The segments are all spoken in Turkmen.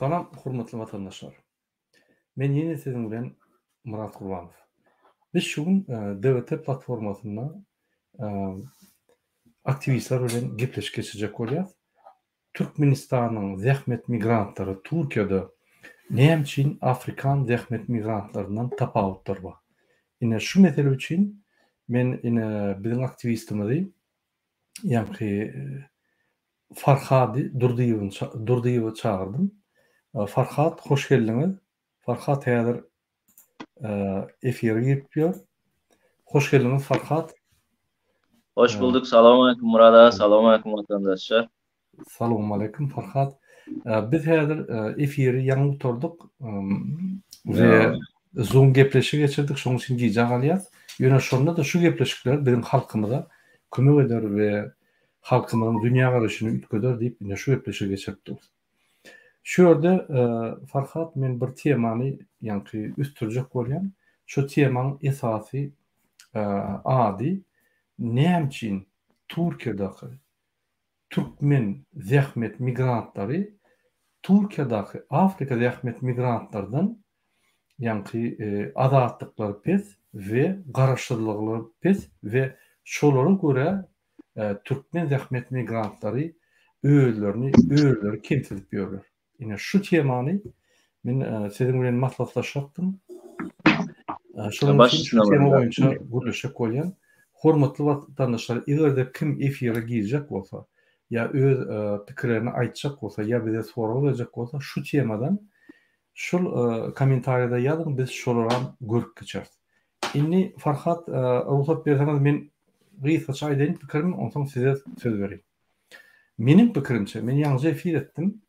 Salam hormatly watandaşlar. Men ýene siziň bilen Myrat Gurbanow. Biz şu gün DWT platformasynda aktiwistler bilen gepleşik geçirjek bolýas. Türkmenistanyň zähmet migrantlary Türkiýede näme üçin afrikan zähmet migrantlaryndan tapawutlary bar? Ine şu mesele üçin men ine biziň aktiwistimizi ýaňky Farhady Durdyýewiň Durdyýewi çagyrdym. Farhat hoş geldiňiz. Farhat häzir efire girip ýör. Hoş geldiňiz Farhat. Hoş bulduk. Salowmaleýkim Myrat aga, salowmaleýkim watandaşlar. Salowmaleýkim Farhat. Biz häzir efiri ýaňy gutardyk we Zoom gepleşigi geçirdik, şonuň üçin gijä galýas. Ýöne şonda-da şu gepleşikler biziň halkymyza kömek eder we halkymyzyň dünýägaraýşyny üýtgeder diýip ine şu gepleşigi geçirip durus. Şu ýerde Farhat men bir temany ýaňky ösdürjek bolýan. Şu temaň esasy ady näme üçin Türkiýedäki türkmen zähmet migrantlary Türkiýedäki Afrika zähmet migrantlardan ýaňky azatlyklary pes we garaşsyzlyklary pes we şolara görä türkmen zähmet migrantlary özlerini özleri kemsidip ýörler. Ine şu temany men siziň bilen maslahatlaşjakdym. Şonuň üçin şu tema boýunça gürleşjek bolýan. Hormatly watandaşlar, eger-de kim efire girjek bolsa, ýa öz pikirlerini aýtjak bolsa, ýa bize sorag berjek bolsa, şu temadan şul kommentariýada ýazyň, biz şolaram görüp geçeris. Indi Farhat, rugsat berseňiz men gysgaça aýdaýyn pikirimi, onsoň size söz bereýin. Meniň pikirimçe, men ýaňyja efir etdim.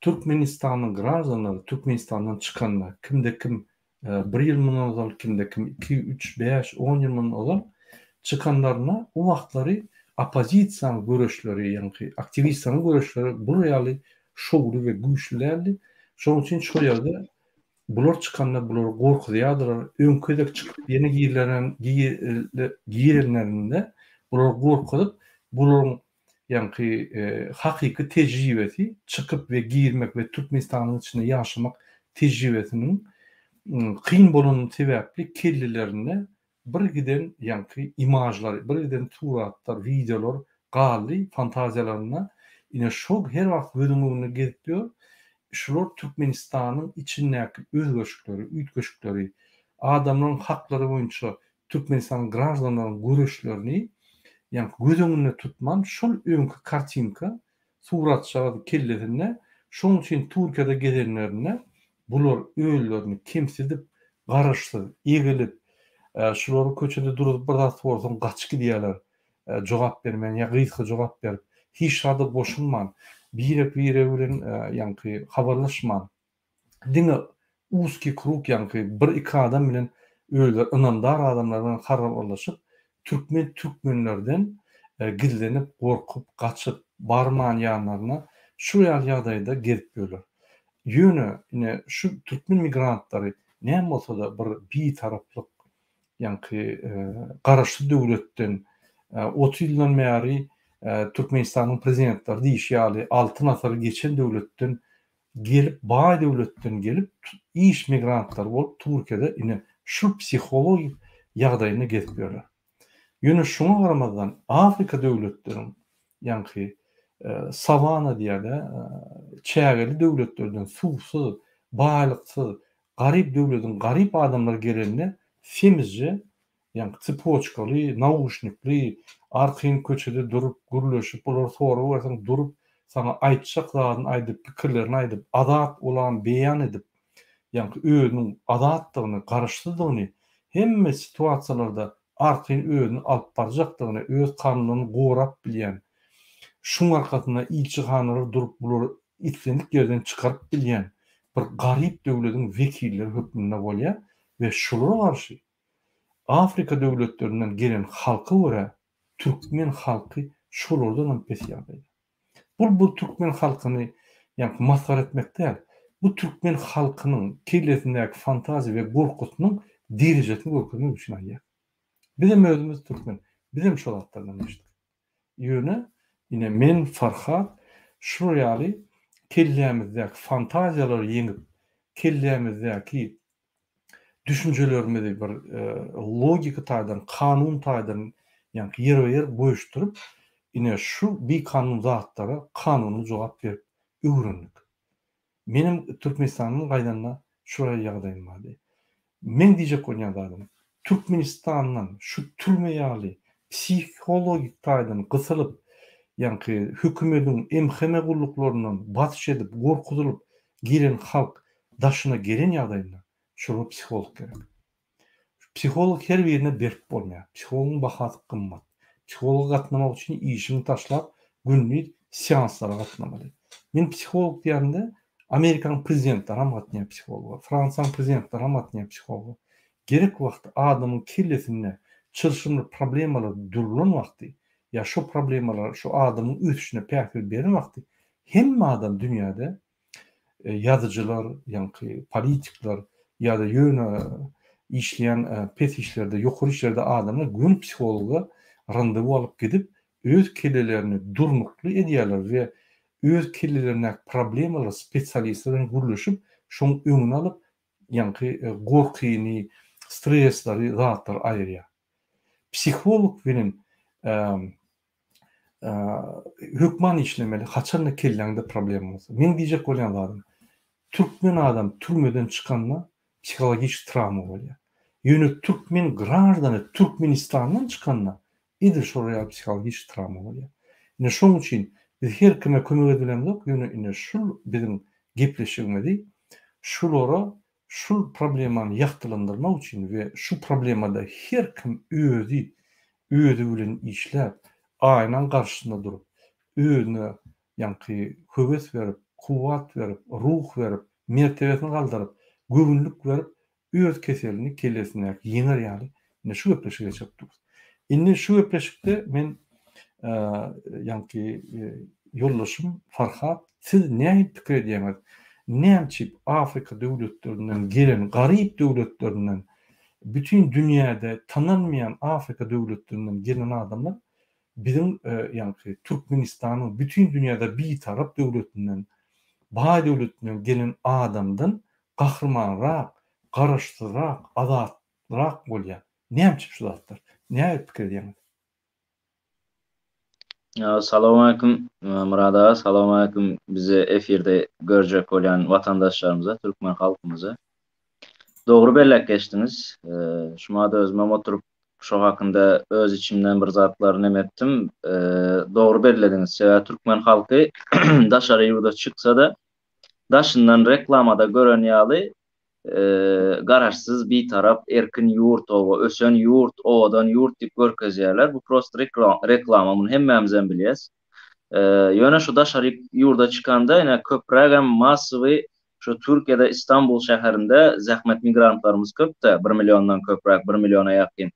Türkmenistanyň graždanlary Türkmenistandan çykanda, kimde-kim bir ýyl mundan ozal, kimde-kim iki, üç, bäş, on ýyl mundan ozal çykanlarynda o wagtlary oppozisiýanyň göreşleri, ýaňky aktiwistleriň göreşleri bular ýaly şowly we güýçli däldi. Şonuň üçin şol ýerde bular çykanda bulary gorkuzýardylar. Öňki gezek çykyp ýene girenlerinde bulary gorkuzyp, bularyň ýaňky hakyky tejribesi çykyp we girmek we Türkmenistanyň içinde ýaşamak tejribesiniň kyn bolany sebäpli kellelerinde bir giden ýaňky imažlar, bir giden suratlar, wideolar galdy fantaziýalarynda. Ine şol her wagt gözüň öňünde gezip ýör. Şular Türkmenistanyň içindäki özgerişikleri, üýtgeşikleri, adamlaryň haklary boýunça Türkmenistanyň graždanlarynyň göreşlerini ýaňky göz öňünde tutman şol öňki kartinka suratjagaz kellesinde şoň üçin Türkiýede gezenlerinde bular özlerini kemsidip garaşsyz egilip şulary köçede duruzyp bir zat sorsaň gaçyp gidýärler jogap bermän ýa gysga jogap berip hiç zada goşulman birek biregi bilen ýaňky habarlaşman diňe uzkiý krug ýaňky bir iki adam bilen özleri ynamdar adamlar bilen habarlaşyp türkmen türkmenlerden gizlenip gorkup gaçyp barman ýanlaryna şu ýaly ýagdaýda gezip ýörler. Ýöne ine şu türkmen migrantlary näme bolsada bir bitaraplyk ýaňky garaşsyz döwletden 30 ýyldan bäri Türkmenistanyň prezidentleri diýişi ýaly altyn asyry geçen döwletden gelip baý döwletden gelip iş migrantlary bolup Türkiýede ine şu psihologik ýagdaýynda gezip ýörler. Ýöne şuňa garamazdan Afrika döwletleriň ýaňky sawana diýýärler çägeli döwletlerden suwsuz, baýlyksyz, garyp döwlediň garyp adamlary gelende semizje Ýaňky tsepoçkaly, nauşnikli, arkaýyn köçede durup, gürleşip, olara sorag berseň durup, saňa aýtjak zadyny aýdyp, pikirlerini aýdyp, azat olam beýan edip, ýaňky özüniň azatdygyny, garaşsyzdygyny, hemme situasiýalarda arkaýyn özüni alyp barjakdygyny, öz kanunlaryny gorap bilýän, şuň arkasynda ilçihanalar durup bulary islendik ýerden çykaryp bilýän bir garyp döwlediň wekilleri hökmünde bolýar we şulara garşy Afrika döwletlerinden gelen halka görä türkmen halky şolardanam pes ýagdaýda. Bul bu türkmen halkyny ýaňky masgara etmek däl. Bu türkmen halkynyň kellesindäki fantaziýa we gorkusynyň derejesini görkezmek üçin aýdýar. Bizem özümiz türkmen. Bizem şo zatlardan geçdik. Ýöne ine men Farhat şular ýaly. kellämizdäki fantaziýalary ýeňip, kellämizdäki düşünjelerimizi bir logika taýdan, kanun taýdan ýaňky ýerbe-ýer goýuşdyryp, ine şu bikanun zatlara kanuny jogap berip öwrendik. Menem Türkmenistandan gaýdanda şuraý ýagdaýym bardy. Meň diýjek bolýan zadym, Türkmenistandan şu türme ýaly psihologik taýdan gysylyp, ýaňky hökümediň MHM gulluklaryndan basyş edip, gorkuzylyp giren halk daşyna gelen ýagdaýynda şolara psiholog gerek. Psiholog her birine berip bolmaýar. Psihologyň bahasy gymmat. Psihologa gatnamak üçin işiňi taşlap gündiz seanslara gatnamaly. Men psiholog diýemde Amerikanyň prezidentleri hem gatnaýar psihologa, Fransiýanyň prezidentleri hem gatnaýar psihologa. Gerek wagty adamyň kellesinde çylşyrymly problemalar durulan wagty ýa şo problemalar şo adamyň ösüşine päsgel beren wagty hemme adam dünýäde ýazyjylar, ýaňky politikler ýa-da ýöne işleýän pes işlerde, ýokary işlerde adamlar göni psihologa randewu alyp gidip, öz kellelerini durnukly edýärler we öz kellelerindäki problemalary spesialistler bilen gürleşip, şoň öňüni alyp, ýaňky gorkyny, stresleri, zatlary aýyrýar. Psiholog bilen hökman işlemeli haçanda kelläňde problema bolsa. Meň diýjek bolýan zadym türkmen adam türmeden çykanda psihologiçki trawma bolýar. Ýöne türkmen graždany Türkmenistandan çykanda edil şolar ýaly psihologiçki trawma bolýar. Ine şoň üçin biz her kime kömek edibilemzok ýöne ine şul biziň gepleşigimizi şulara Şul problemany ýagtylandyrmak üçin we şu problemada her kim özi özi bilen işläp, aýnaň garşysynda durup, özüne ýaňky höwes berip, kuwwat berip, ruh berip, mertebesini galdyryp, göwünlik berip, öz keselini kellesindäki ýeňer ýaly ine şu gepleşigi geçirip durus. Indi şu gepleşikde men ýaňky ýoldaşym Farhat siz nähili pikir edýäňiz näme üçin Afrika döwletlerinden gelen garyp döwletlerinden bütin dünýäde tanalmaýan Afrika döwletlerinden gelen adamlar biziň ýaňky Türkmenistanyň bütin dünýäde bitarap döwletinden baý döwletinden gelen adamdan gahrymanrak garaşsyzrak azatrak bolýar näme üçin şu zatlar nähili pikir edýäňiz? Salowmaleýkim Myrat aga, salowmaleýkim bizi efirde görjek bolýan watandaşlarymyza, türkmen halkymyza. Dogry belläp geçdiňiz. Şumada özümem oturyp şo hakynda öz içimden bir zatlar neme etdim. Dogry bellediňiz. Sebäbi türkmen halky daşary ýurda çyksa-da, daşyndan reklamada gören ýaly garaşsyz, bitarap, erkin ýurt, oba, ösen ýurt, owadan ýurt diýip görkezýärler. Bu prosta reklama, muny hemmämizem bilýäs. Ýöne şu daşary ýurda çykanda ine köprägem massowy şu Türkiýede Istanbul şäherinde zähmet migrantlarymyz köp-de, bir milliondan köpräk, bir milliona ýakyn.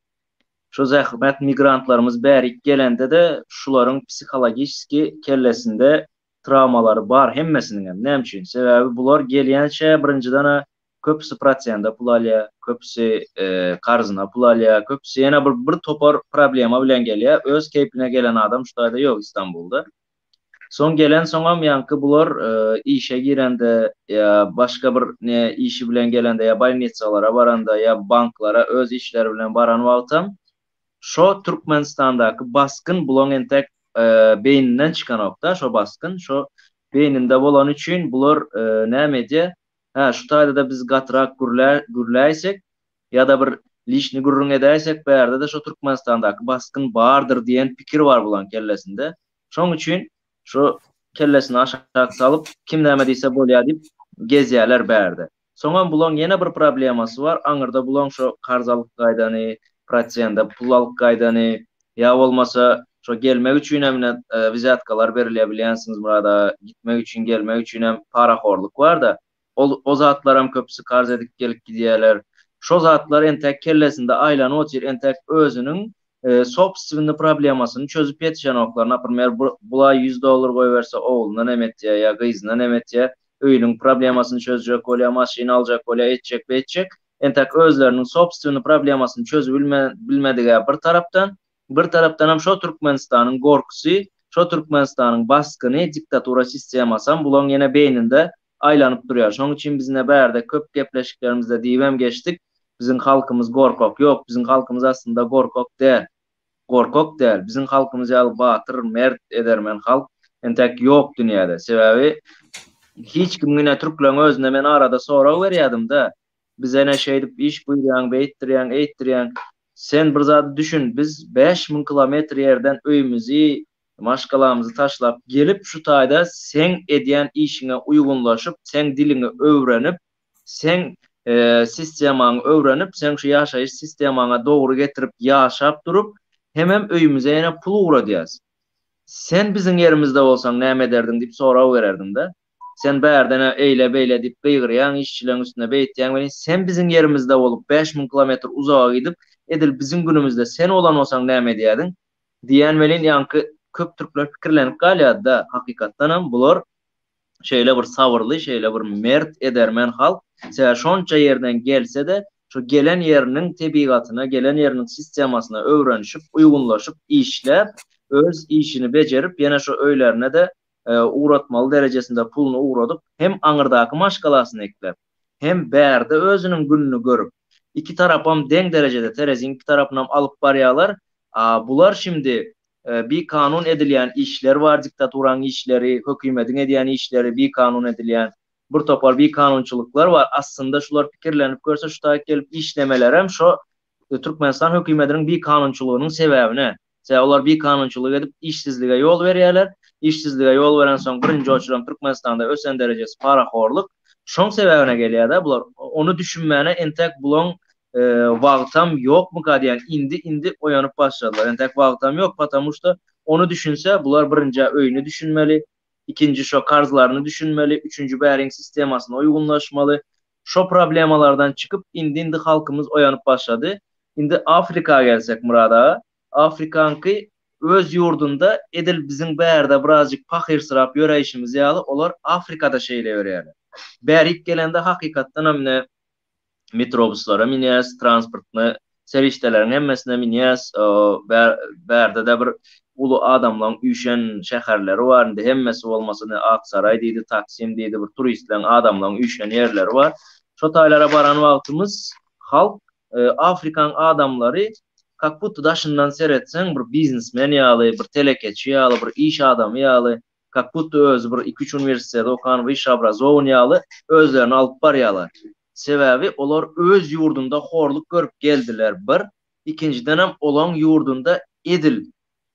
Şu zähmet migrantlarymyz bärik gelende-de şularyň psihologiçeskiý kellesinde trawmalary bar hemmesiniňem. Näme üçin? Sebäbi bular gelýänçä birinjiden-ä köpüsi prosende pul alýar, köpüsi karzyna pul alýar, köpüsi ýene bir bir topar problema bilen gelýär. Öz keýpine gelen adam şu taýda ýok Istanbulda. Soň gelensoňam ýaňky bular işe girende ýa başga bir ne işi bilen gelende ýa bolnitsalara baranda ýa banklara öz işleri bilen baran wagtam Şo Türkmenistandaky basgyn bulaň entek beýninden çykanokda şo basgyn şo beýninde bolany üçin bular näme edýä hä şu taýdada biz gatyrak gürlä gürläýsek ýada bir lişni gürrüň edäýsek bärde-de şo Türkmenistandaky basgyn bardyr diýen pikir bar bulaň kellesinde şoň üçin şo kellesini aşak salyp kim näme diýse bolýa diýip gezýäler bärde. Soňam bulaň ýene bir problemasy bar, aňyrda bulaň şo karz alyp gaýdany, prosende pul alyp gaýdany, ýa bolmasa şo gelmek üçinem ine wzýatkalar berilýär bilýänsiňiz Myrat aga, gitmek üçin gelmek üçinem parahorluk barda, ol o zatlaram köpüsi karz edip gelip gidýäler. Şo zatlar entäk kellesinde aýlanyp otyr, entäk özüniň sobstwennyý problemasyny çözüp ýetişenoklar. Naprimer bula ýüz dollar goýberse ogluna neme etýär ýa gyzyna neme etýär, öýüniň problemasyny çözjek bolýar, maşyn aljak bolýar, etjek beýtjek. Entäk özleriniň sobstwennyý problemasyny çözüp bilmedigä bir tarapdan, bir tarapdanam şo Türkmenistanyň gorkusy. Şo Türkmenistanyň basgyny, diktatura sistemasam bulaň ýene beýninde aýlanyp durýar. Şoň üçin biz ine bärde köp gepleşiklerimizde diýibem geçdik, biziň halkymyz gorkak. Ýok, biziň halkymyz aslynda gorkak däl. Gorkak däl. Biziň halkymyz ýaly batyr, mert, edermen halk entäk ýok dünýäde. Sebäbi hiç kim ine türkleriň özünde men arada sorag berýädim-de, Bize ne şeýdip iş buýurýaň, beýtdirýäň, eýtdirýäň. Sen bir zady düşün, biz 5000 kilometr ýerden öýümizi, maşgalamyzy taşlap gelip şu taýda seň edýän işiňe uýgunlaşyp, seň diliňi öwrenip, seň sistemaňy öwrenip, seň şu ýaşaýyş sistemaňa dogry getirip ýaşap durup, hemem öýümize ýene pul ugradýas. Sen biziň ýerimizde bolsaň näme ederdiň diýip sorag bererdim-de. Sen bärden-ä eýle-beýle diýip gygyrýaň, işçileň üstüne beýtýäň welin, sen biziň ýerimizde bolup, 5000 kilometr uzaga gidip, edil biziň günümizde sen bolan bolsaň näme edýädiň? Diýýän welin, ýaňky köp türkler pikirlenip galýardy-da, hakykatdanam bular şeýle bir sabyrly, şeýle bir mert, edermen halk. Sebäbi şonça ýerden gelse-de, şo gelen ýeriniň tebigatyna, gelen ýeriniň sistemasyna öwrenişip, uýgunlaşyp, işläp, öz işini bejerip, ýene şo öýlerine-de ugratmaly derejesinde puluny ugradyp, hem aňyrdaky maşgalasyny ekläp, hem bärde özüniň gününi görüp, iki tarapam deň derejede tereziň iki tarapynam alyp barýarlar. A bular şindi bikanun edilýän işler bar, diktaturaň işleri, hökümediň edýän işleri bikanun edilýän bir topar bikanunçylyklar bar. Aslynda şular pikirlenip görse şu taýyk gelip işlemelerem şo Türkmenistan hökümediniň bikanunçylygynyň sebäbine. Sebäbi olar bikanunçylyk edip işsizlige ýol berýärler. Işsizlige ýol berensoň birinji oçuram Türkmenistanda ösen derejesi parahorlyk. Şoň sebäbine gelýärde bular. Ony düşünmäne entek bulaň wagtam ýokmyka diýýän. Indi indi oýanyp başladylar. Entek wagtam ýok, patamu şda ony düşünse bular birinjä öýüni düşünmeli, ikinji şo karzlaryny düşünmeli, üçünji bäriň sistemasyna uýgunlaşmaly. Şo problemalardan çykyp indi indi halkymyz oýanyp başlady. Indi Afrika gelsek Myrat aga, Afrikaňky öz ýurdunda edil biziň bärde birazjyk pahyrsyrap ýöräýşimiz ýaly olar Afrikada şeýle ýörýärler. Bärik gelende hakykatdanam ine metrobuslara münýäs, transportny serişdeleriň hemmesine münýäs, bärde-de bir uly adamlaň üýşen şäherleri bar, indi hemmesi bolmasa indi Aksaraý diýdi, Taksim diýdi, bir turistleň, adamlaň üýşen ýerleri bar. Şo taýlara baran wagtymyz halk, Afrikaň adamlary kak budto daşyndan seretseň bir biznesmen ýaly, bir telekeçi ýaly, bir iş adamy ýaly, kak budto özi bir iki-üç uniwersiteti okan, wyşşe obrazowany ýaly özlerini alyp barýarlar. Sebäbi olar öz ýurdunda horluk görüp geldiler bir, ikinjidenem olaň ýurdunda edil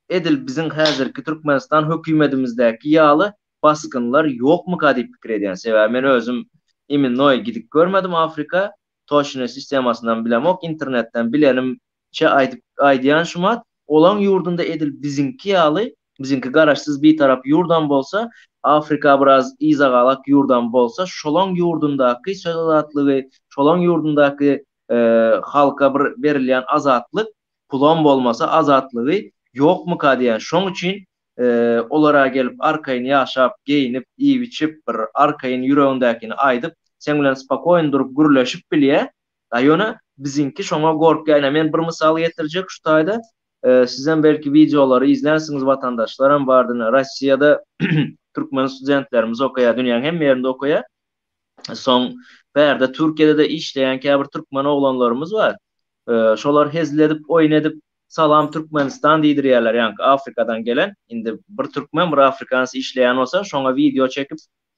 edil biziň häzirki Türkmenistan hökümedimizdäki ýaly basgynlar ýokmyka diýip pikir edýän. Sebäbi men özüm imennoý gidip görmedim Afrika, toçnyý sistemasyndan bilemok, internetden bilenimçe aýdyp aýdýan şumat, olaň ýurdunda edil biziňki ýaly, biziňki garaşsyz bitarap ýurdam bolsa, Afrika biraz yzagalak ýurdam bolsa, şolaň ýurdundaky söz azatlygy, şolaň ýurdundaky halka bir berilýän azatlyk, pulam bolmasa azatlygy ýokmyka diýýän. Şoň üçin olara gelip arkaýyn ýaşap, geýnip, iýip-içip, bir arkaýyn ýüregindäkini aýdyp, seň bilen spokoýn durup gürleşip bilýä. A ýöne biziňki şoňa gorkýa. Ine men bir mysal getirjek şu taýda. Sizem belki wideolary izlänsiňiz watandaşlaram bardy. Ine Rossiýada türkmen studentlerimiz okaýar, dünýäň hemme ýerinde okaýar. Soň bärde Türkiýede-de işleýän käbir türkmen oglanlarymyz bar. Şolar hezil edip, oýun edip, Salam Türkmenistan diýdirýärler, ýaňky Afrikadan gelen, indi bir türkmen, bir afrikans işleýän bolsa, şoňa wideo çekip,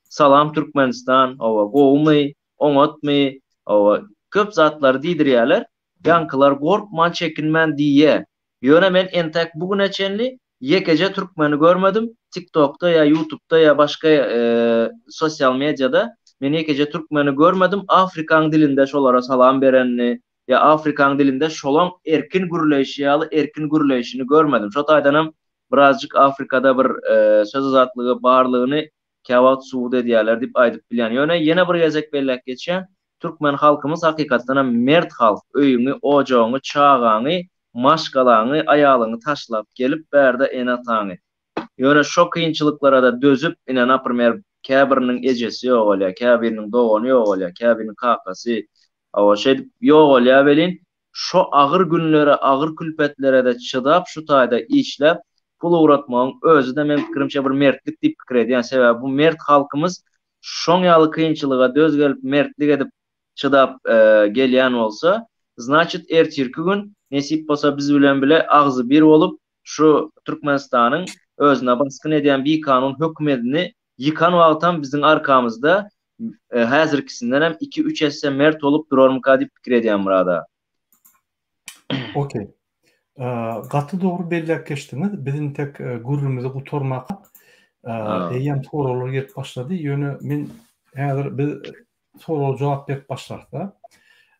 Salam Türkmenistan, hawa, gowumy, oňatmy, hawa, köp zatlary diýdirýärler. Ýaňkylar gorkman, çekinmän diýýär. Ýöne men entäk bu güne çenli ýekeje türkmeni görmedim, TikTokda ýa YouTubda ýa başga sosial mediada men ýekeje türkmeni görmedim, afrikan dilinde şolara salam berenini ýa afrikan dilinde şolaň erkin gürleýşi ýaly erkin gürleýşini görmedim. Şo taýdanam birazjyk Afrikada bir söz azatlygy barlygyny käwagt subut edýärler diýip aýdyp bilýän. Ýöne ýene bir gezek belläp geçýän, türkmen halkymyz hakykatdanam mert halk, öýüňi, ojagyňy, çagaňy, maşgalaňy, aýalyňy taşlap gelip bärde ene-ataňy. Ýöne şo kynçylyklarada dözüp, ine naprimer käbiriniň ejesi ýogalýar, käbiriniň dogany ýogalýar, käbiriniň kakasy, hawa şeýdip ýogalýar welin, şo agyr günlere, agyr külpetlere-de çydap şu taýda işläp. pul ugratmagyň özi-de meň pikirimçe bir mertlik diýip pikir edýän. Sebäbi bu mert halkymyz şoň ýaly kynçylyga döz gelip mertlik edip çydap gelýän bolsa, znaçit ertirki gün nesip bolsa biz bilen bile agzy bir bolup şu Türkmenistanyň özüne basgyn edýän bikanun hökümedini ýykan wagtam biziň arkamyzda häzirkisindenem iki-üç esse mert bolup durarmyka diýip pikir edýän Myrat aga. Okey. Gaty dogry belläp geçdiňiz. Biz intek gürrümizi gutarmakak eýýäm soraglar gelip başlady. Ýöne men häzir biz soraga jogap berip başlarys-da.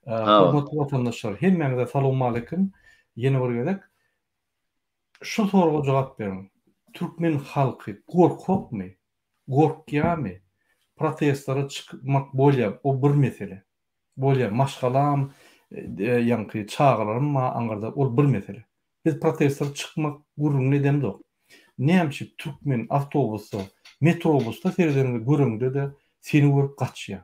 Hormatly watandaşlar, hemmäňize salowmaleýkim ýene bir gezek. Şu soraga jogap beriň. Türkmen halky gorkakmy? Gorkýarmy? Protestlere çykmak bolýar, o bir mesele. Bolýar, maşgalam, ýaňky çagalarym bar aňyrda, ol bir mesele. Biz protestlere çykmak gürrüňini edemzok. Näme üçin türkmen awtobusda, metrobusda seredeniňde, göreňde-de seni görüp gaçýar?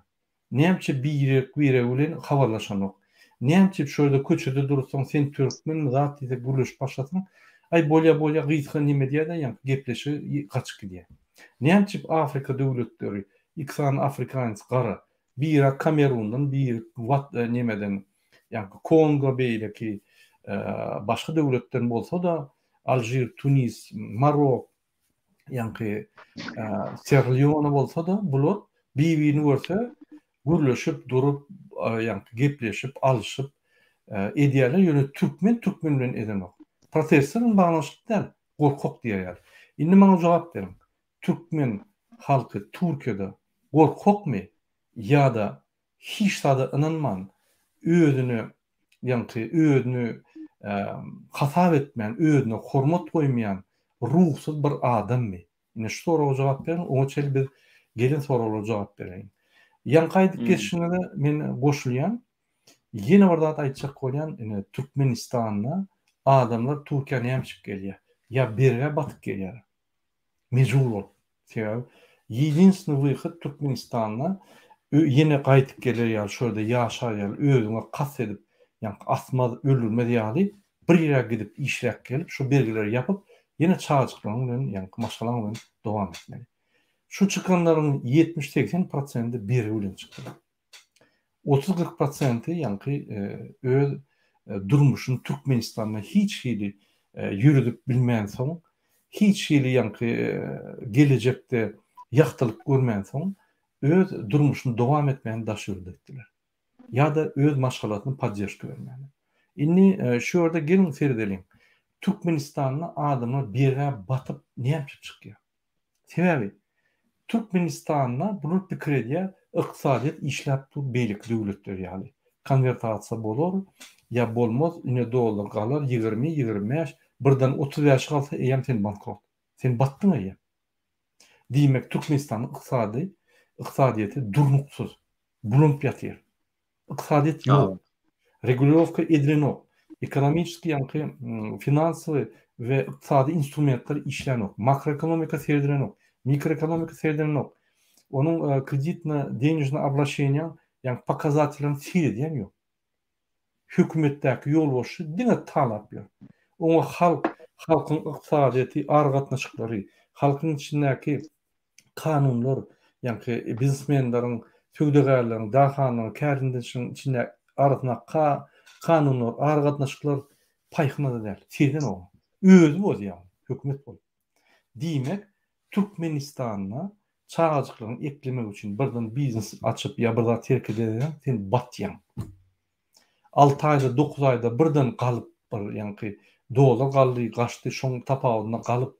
Näme üçin birek-biregi bilen habarlaşanok? Näme üçin şu ýerde köçede dursaň, sen türkmenmi zat diýse gürleşip başlasaň, aý bolýa bolýa gysga neme diýýär-de ýaňky gepleşigi gaçyp gidýär. Näme üçin Afrika döwletleri, iki sany afrikanec gara, biri Kamerundan, biri wat nemeden, ýaňky Kongo beýleki başga döwletden bolsa-da, Alžir, Tunis, Marok, ýaňky Sierra-Leone bolsa-da, bular bir-birini görse gürleşip durup, ýaňky gepleşip, alşyp edýärler, ýöne türkmen türkmen bilen edenok. Protestler bilen baglanyşykly däl, gorkak diýer ýaly. Indi maňa jogap beriň. Türkmen halky Türkiýede gorkakmy ýa-da hiç zada ynanman, özüne ýaňky özüni hasap etmän, özüne hormat goýmaýan ruhsuz bir adammy? Ine şu soraga jogap beriň, oňa çenli biz gelen soraglara jogap bereýin. Ýaňky aýdyp geçişiňize men goşulýan. Ýene bir zat aýtjak bolýan, ine Türkmenistanda adamlar Türkiýä näme üçin gelýär? Ýa bergä batyp gelýär. Mejbur bolup. Sebäbi ýedinstwnyý wyhod Türkmenistanda ýene gaýdyp geler ýaly, şo ýerde ýaşar ýaly, özüňe kast edip, ýaňky asmaz, öldürmez ýaly bir ýere gidip işläp gelip, şo bergileri ýapyp, ýene çagajyklaryň bilen, ýaňky maşgalaň bilen dowam etmeli. Şu çykanlaryň 70-80 prosendi bergi bilen çykdylar. 30-40 prosenti ýaňky öz durmuşyny Türkmenistanda hiç hili ýöredip bilmänsoň, hiç hili ýaňky gelejekde ýagtylyk görmänsoň, öz durmuşyny dowam etmäni daş ýurda gitdiler. Ýa-da öz maşgalasyna podderžka bermäne. Indi şu ýerde geliň seredeliň. Türkmenistanda adamlar bergä batyp näme üçin çykýar? Sebäbi Türkmenistanda bular pikir edýär, ykdysadyýet işläp dur beýleki döwletler ýaly. Konwertasiýa bolar ýa bolmaz, ine dollar galar 20, 25, birden 35 galsa eýýäm sen bankrot. Sen batdyň eýýäm. Diýmek Türkmenistanyň ykdysady ykdysadyýeti durnuksyz, bulanyp ýatyr. Ykdysadyýet ýok. Regulirowka edilenok. Ekonomiçeskiý ýaňky finansowy we ykdysady instrumentler işlänok. Makroekonomika seredilenok. Mikroekonomika seredilenok. Onuň kreditno denежno oblaşeniýaň ýaňky pokazatellerini seredýän ýok. Hökümetdäki ýolbaşçy diňe talap ýör. Oňa halk, halkyň ykdysadyýeti, aragatnaşyklary, halkyň içindäki kanunlar, ýaňky biznesmenleriň, söwdagärleriň, dahanlaryň, kärendeçileriň içinde arasynda ka kanunlar, aragatnaşyklar paýhynada däl, sezenok. Özi bozýar ony, hökümet bolup. Diýmek, Türkmenistanda çagajyklaryňy eklemek üçin birden biznes açyp ýa bir zat hereket edeseň, sen batýaň. Alty aýda, dokuz aýda birden galyp bir ýaňky dollar galdy, gaçdy, şoň tapawudyna galyp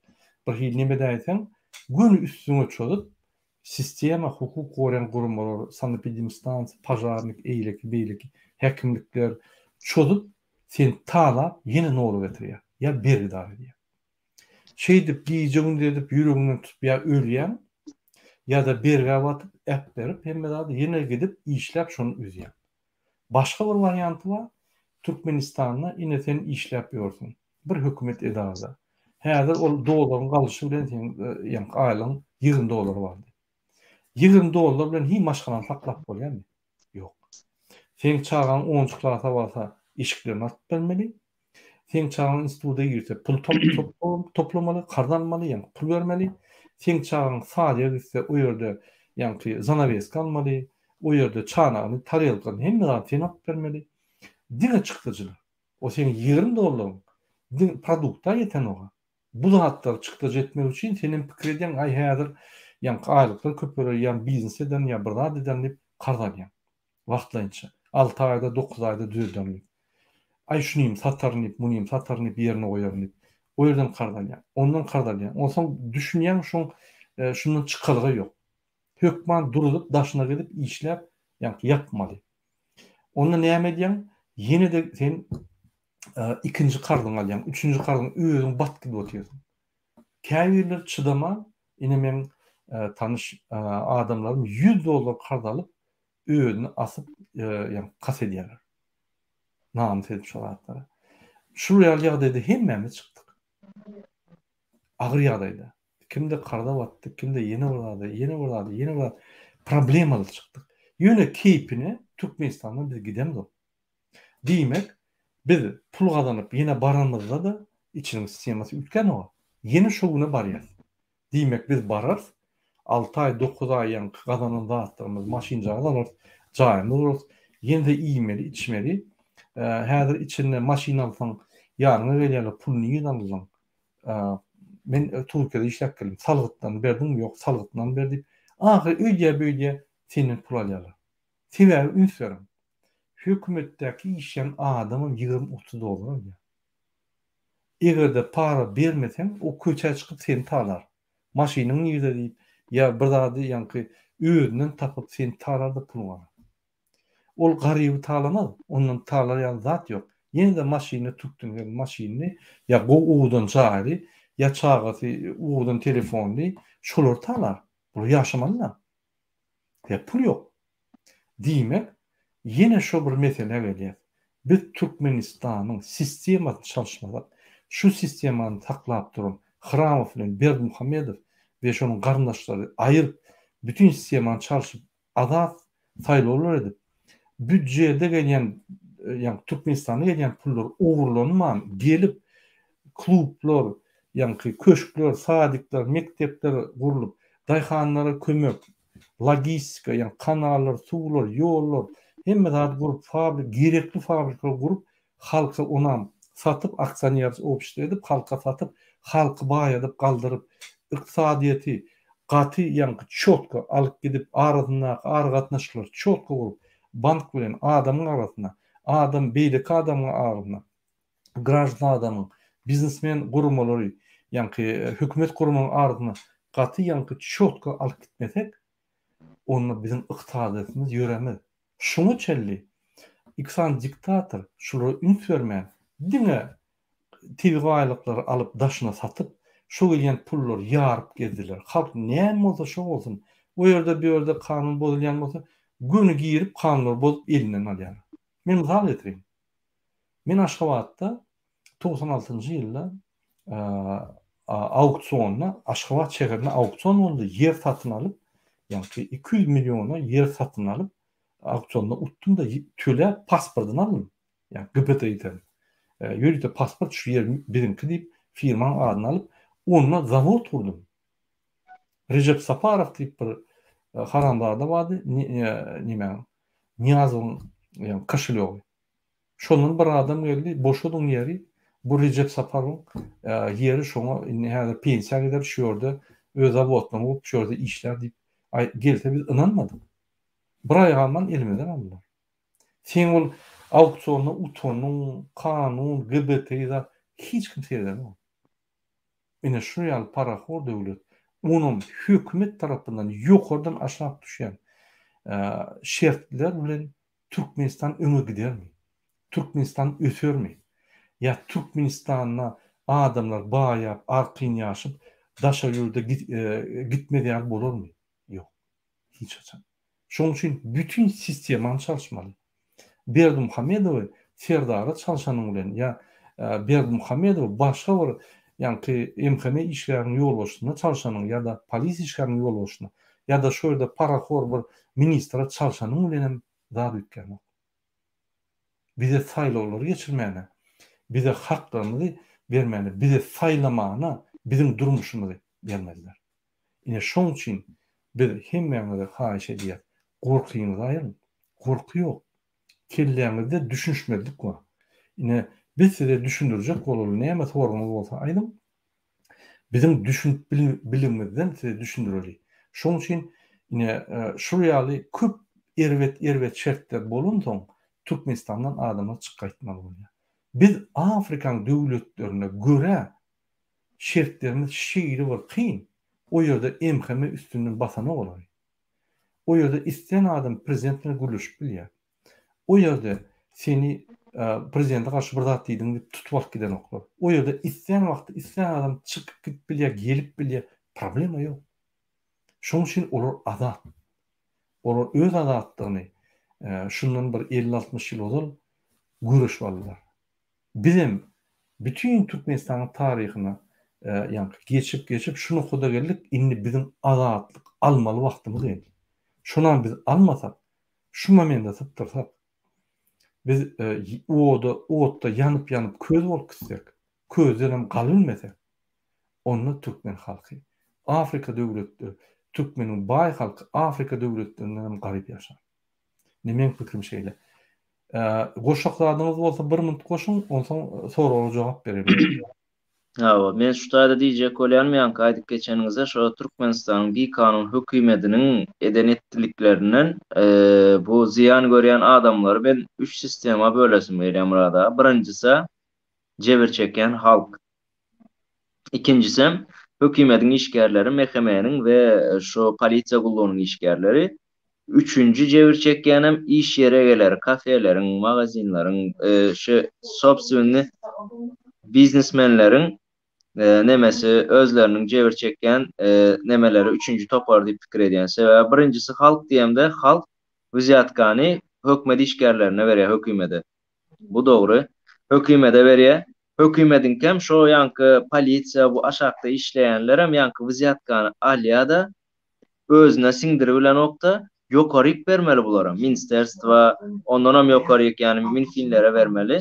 bir hili neme edäýseň, göni üstüňe çozup, sistema, hukuk goraýan guramalar, sanepidemstansiýa, požarnik, eýleki, beýleki häkimlikler çozup, seni talap, ýene nola getirýär ýa bergidar edýär. Şeýdip gije-gündiz edip ýüregiňden tutup ýa ölýäň, ýa-da bergä batyp, äpberip hemme zady ýene gidip işläp şony üzýäň. Başga bir warianty bar, Türkmenistanda ine sen işläp ýörsüň bir hökümet edarada. Häzir ol dollaryň galyşy bilen seň ýaňky aýlygyň 20 dollar bardy. 20 dollar bilen hiý maşgalany saklap bolýarmy? Ýok. Seň çagaň onunjy klasa barsa eşiklerini alyp bermeli. Seň çagaň instituta girse pul toplamaly, karz almaly, ýaňky pul bermeli. Seň çagaň sadýa gitse o ýerde ýaňky zanaweska almaly, o ýerde çanagyny, tarelkany hemme zady sen alyp bermeli. Diňe çykdajylar. O seň 20 dollaryň diňe produkta ýetenoga. Bu zatlary çykdajy etmek üçin senem pikir edýäň, aý häzir ýaňky aýlyklar köpeler ýa biznes ederin ýa bir zat ederin diýip karz alýaň. Wagtlaýynça. Alty aýda, dokuz aýda düzederin diýip. Aý şunym sataryn diýip, munym sataryn diýip ýerine goýaryn diýip. O ýerden karz alýaň. Ondan karz alýaň. Onsoň düşünýäň şoň şundan çykalga ýok. Hökman duruzyp daşyna gidip işläp ýaňky ýapmaly. Onda näme edýäň? Ýene-de sen ikinji karzyňy alýaň, üçünji karzyňy özüň bat gidip otyrsyň. Käbirleri çydaman, ine meň tanyş adamlarym 100 dollar karz alyp, özüni asyp, ýagny kast edýärler. Namys edip şo zatlara. Şul ýaly ýagdaýda hemmämiz çykdyk. Agyr ýagdaýda. Kimde karza batdy, kimde ýene bir zada, ýene bir zada, ýene bir zat problemaly çykdyk. Ýöne keýpine Türkmenistandan biz gidemzok. Diýmek, biz pul gazanyp ýene baranymyzda-da içiniň sistemasy üýtgänok. Ýene şo güne barýas. Diýmek, biz bararys, alty aý, dokuz aý ýaňky gazanan zatlarymyzy maşynjagaz alarys, jaýymyz gurarys, ýene-de iýmeli, içmeli. Häzir içinde maşyn alsaň, ýanyňa gelýärler, pul nireden aldyň? Men Türkiýede işläp geldim, salgytlaryny berdiňmi? Ýok, salgytynam ber diýip, ahyry öýdýä-beýdýä senden pul alýarlar. Sebäbi üns beriň, Hökümetdäki işleýän adamam 20-30 dollar alýar. Eger-de para bermeseň, o köçä çykyp seni talar. Maşynyň nirde diýip, ýa bir zady ýaňky özünden tapyp seni talar-da puluňy alar. Ol garyby talamaz, ondan talar ýaly zat ýok. Ýene-de maşynyny türkden gelen maşynyny ýa gowy owadan jaýly, ýa çagasy owadan telefonly, şolary talar. Bular ýaşamaly-da. Sebäbi pul ýok. Diýmek, ýene şo bir meselä gelýäs. Biz Türkmenistanyň sistemasyny çalyşmasak, şu sistemany saklap duran Hramow bilen Berdimuhamedow we şonuň garyndaşlary aýyryp, bütin sistemany çalşyp, azat saýlawlar edip, býudjede gelýän, ýagny Türkmenistana gelýän pullar ogurlanman gelip, klublar, ýaňky köşkler, sadikler, mekdepler gurlup, daýhanlara kömek, logistika, ýagny kanallar, suwlar, ýollar, hemme zady gurup, fabrik, gerekli fabrikalar gurup, halka onam satyp, aksionerskiý obşestvo edip, halka satyp, halky baýadyp, galdyryp, ykdysadyýeti gaty, ýaňky çotko alyp gidip, arasyndaky aragatnaşyklary çotko gurup, bank bilen adamyň arasynda, adam beýleki adamyň arasynda, graždan adamyň, biznesmen guramalary, ýaňky hökümet guramalaryň arasynda gaty ýaňky çotko alyp gitmesek, onda biziň ykdysadyýetimiz ýöremez. Şuňa çenli iki sany diktator şulara üns bermän, diňe tebigy baýlyklary alyp daşyna satyp, şo gelýän pullary ýaryp gezdiler. Halk näme bolsa şo bolsun, o ýerde bu ýerde kanun bozulýan bolsa, göni girip kanunlary bozup elinden alýarlar. Men mysal getireýin. Men Aşgabatda 96-njy ýylda auksionda Aşgabat şäherinde auksion boldy, ýer satyn alyp, ýagny 200 milliona ýer satyn alyp, auksionda utdum-da töläp pasportyny aldym. Ýagny GPTI-den. Ýörite pasport şu ýer biziňki diýip firmaň adyny alyp, onda zawod gurdum. Rejep Saparow diýip bir haramzada bardy, nämäň Nyýazowyň ýagny koşelýogy. Şondan bir adam geldi, boşadyň ýeri, bu Rejep Saparowyň ýeri şoňa indi häzir pensiýa gider, şu ýerde öz zawodlaryny gurup, şu ýerde işlär diýip, aý, gelse biz ynanmadyk. Bir aý galman elimizden aldylar. Seň ol auksionda utanyň, kanun, GBT zat hiç kim seredenok. Ine şu ýaly parahor döwlet, onam hökümet tarapyndan ýokardan aşak düşýän şertler bilen Türkmenistan öňe gidermi? Türkmenistan ösermi? Ýa Türkmenistanda adamlar baýap, arkaýyn ýaşyp, daşary ýurda gitmez ýaly bolarmy? Ýok. Hiç haçan. Şonuň üçin bütin sistemany çalyşmaly. Berdimuhamedowy Serdara çalşanyň bilen ýa Berdimuhamedowy başga bir ýaňky MHM işgäriniň ýolbaşçysyna çalşanyň ýa-da polisiýa işgäriniň ýolbaşçysyna ýa-da şo ýerde parahor bir ministre çalşanyň bilenem zat üýtgänok. Bize saýlawlary geçirmäne. Bize haklarymyzy bermäne, bize saýlamana biziň durmuşymyzy bermediler. Ine şoň üçin biz hemmäňize haýyş edýäs, gorkyňyzy aýyryň. Gorky ýok. Kelläňizde düşünişmezlik bar. Ine biz size düşündirjek bolaly, näme soragyňyz bolsa aýdyň. Biziň düşünip biligimizden size düşündireli. Şoň üçin ine şul ýaly köp erbet erbet şertler bolansoň Türkmenistandan adamlar çykyp gaýtmaly bolýar. Biz Afrikaň döwletlerine görä şertlerimiz şeýle bir kyn, o ýerde MHM üstünden basanok olary. O ýerde islän adam prezident bilen gürleşip bilýär. O ýerde seni prezidente garşy bir zat diýdiň diýip tutup alyp gidenoklar. O ýerde islän wagty islän adam çykyp gidip bilýär, gelip bilýär. Problema ýok. Şonuň üçin olar azat. Olar öz azatlygyny şundan bir elli-altmyş ýyl ozal göreşip aldylar. Bizem bütin Türkmenistanyň taryhyna ýaňky geçip-geçip şu nokada geldik, indi biziň azatlyk almaly wagtymyz geldi. Şonam biz almasak, şu momende sypdyrsak, biz oda, otda ýanyp-ýanyp köz bolup gitsek, közdenem galybilmesek, onda türkmen halky Afrika döwletleri, türkmeniň baý halky Afrika döwletlerindenem garyp ýaşar. Indi meň pikirim şeýle. Goşjak zadyňyz bolsa bir minut goşuň, onsoň soraga jogap bereliň. Hawa, men şu taýda diýjek bolýanym ýaňky aýdyp geçeniňizde şo Türkmenistanyň bikanun hökümediniň eden etdiliklerinden bu zyýan görýän adamlary men üç sistema bölesim gelýär Myrat aga. Birinjisi jebir çekýän halk. Ikinjisem hökümediň işgärleri, MHM-niň we şo polisiýa gullugynyň işgärleri. Üçünji jebir çekýänem iş ýeri egeleri, kafeleriň, magazinleriň, şu sobstwennyý biznesmenleriň nemesi, özleriniň jebir çekýän nemeleri üçünji topar diýip pikir edýän. Sebäbi birinjisi halk diýemde, halk wzýatkany hökümet işgärlerine berýär, hökümede. Bu dogry. Hökümede berýär. Hökümediňkem şo ýaňky polisiýa bu aşakda işleýänlerem ýaňky wzýatkany alýa-da, özüne siňdiribilenokda ýokaryk bermeli bulara minsterstwa ondanam ýokaryk ýagny minfinlere bermeli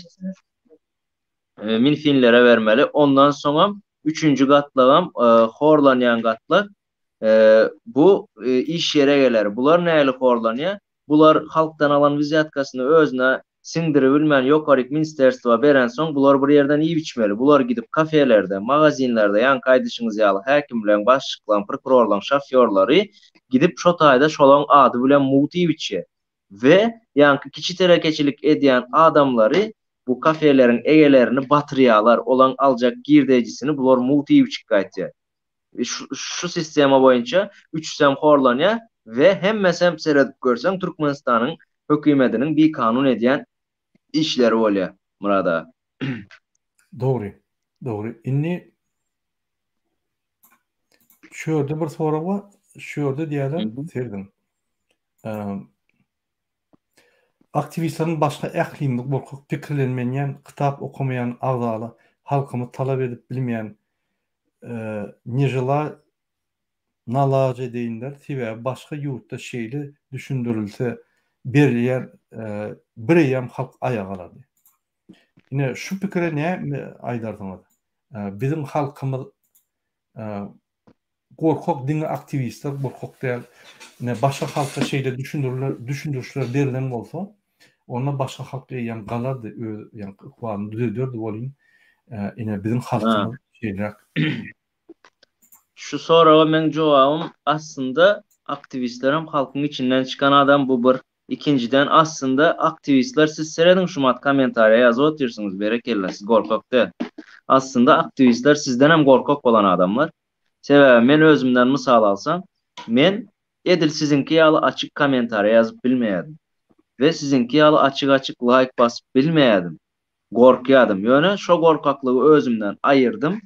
minfinlere bermeli ondan soňam üçünji gatlagam horlanýan gatlak bu iş ýeri egeleri bular nähili horlanýar Bular halkdan alan wzýatkasyny özüne siňdiribilmän ýokaryk ministerstwa berensoň bular bir ýerden iýip-içmeli. Bular gidip kafelerde, magazinlerde ýaňky aýdyşyňyz ýaly häkimleň, başlyklaň, prokurorlaň şofýorlary gidip şo taýda şolaň ady bilen mugt iýip-içýär. We ýaňky kiçi telekeçilik edýän adamlary bu kafeleriň egelerini batyrýalar, olaň aljak girdejisini bular mugt iýip-içip gaýtýar. Şu sistema boýunça üçüsem horlanýar we hemmesem seredip görseň Türkmenistanyň hökümetiniň bikanun edýän işleri bolýar Myrat aga. Dogry. Dogry. Indi şu ýerde bir sorag bar. Şu ýerde diýýärler, serediň. Aktiwistleriň başga ählimiz gorkak pikirlenmenýän, kitap okamaýan agzaly halkymyz talap edip bilmeýän nežela nalaj edeýinler sebäbi başga ýurtda şeýle düşündirilse berilýän bireýýäm halk aýaga galardy. Ine şu pikire näme aýdarsyňyz? Biziň halkymyz Gorkak diňe aktiwistler gorkak däl. Ine başga halka şeýle düşündiriler düşündirişler berilen bolsa, onda başga halk eýýäm galardy, öz ýaňky ykbalyny düzederdi welin, ine biziň halkymyz şeýleräk. Şu soraga meň jogabym aslynda aktiwistlerem halkyň içinden çykan adam bu bir. Ikinjiden aslynda aktiwistler siz serediň şumat kommentariýa ýazyp otyrsyňyz berekella siz gorkak däl. Aslynda aktiwistler sizdenem gorkak bolan adamlar. Sebäbi men özümden mysal alsam men edil siziňki ýaly açyk kommentariýa ýazyp bilmeýädim. We siziňki ýaly açyk açyk laýk basyp bilmeýädim. Gorkýadym. Ýöne şo gorkaklygy özümden aýyrdym.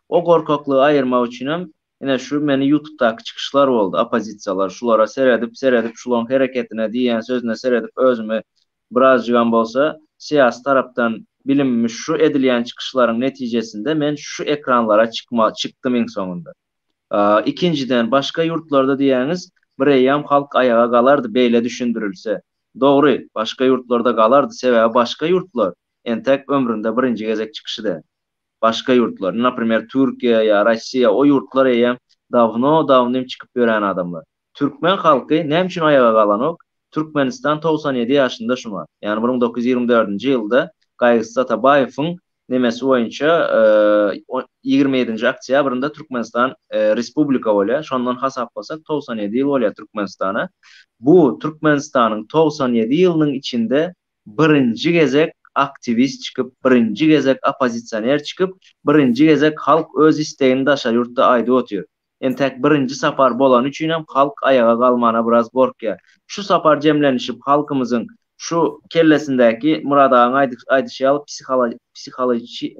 O gorkaklygy aýyrmak üçinem ine şu meni ýutubdaky çykyşlar boldy, oppozisiýalar şulara seredip, seredip şulaň hereketine, diýýän sözüne seredip özümi birazjygam bolsa syýasy tarapdan bilimimi şu edilýän çykyşlaryň netijesinde men şu ekranlara çykma çykdym iň soňunda. Ikinjiden başga ýurtlarda diýýäňiz bireýýäm halk aýaga galardy beýle düşündirilse. Dogry, başga ýurtlarda galardy sebäbi başga ýurtlar. Entek ömründe birinji gezek çykyşy däl. Başga ýurtlar, naprimer Türkiýe ýa Rossiýa o ýurtlar eýýäm dawno dawnym çykyp ýören adamlar. Türkmen halky näme üçin aýaga galanok? Türkmenistan 97 ýaşynda şumat. Ýagny 1924-nji ýylda Gaýgysyz Atabaýewiň nemesi boýunça 27-nji oktýabrynda Türkmenistan respublika bolýar. Şondan hasaplasak 97 ýyl bolýar Türkmenistana. Bu Türkmenistanyň 97 ýylynyň içinde birinji gezek aktiwist çykyp, birinji gezek oppozisioner çykyp, birinji gezek halk öz istegini daşary ýurtda aýdyp otyr. Entäk birinji sapar bolany üçinem halk aýaga galmana biraz gorkýar. Şu sapar jemlenişip halkymyzyň şu kellesindäki Myrat agaň aýdyşy ýaly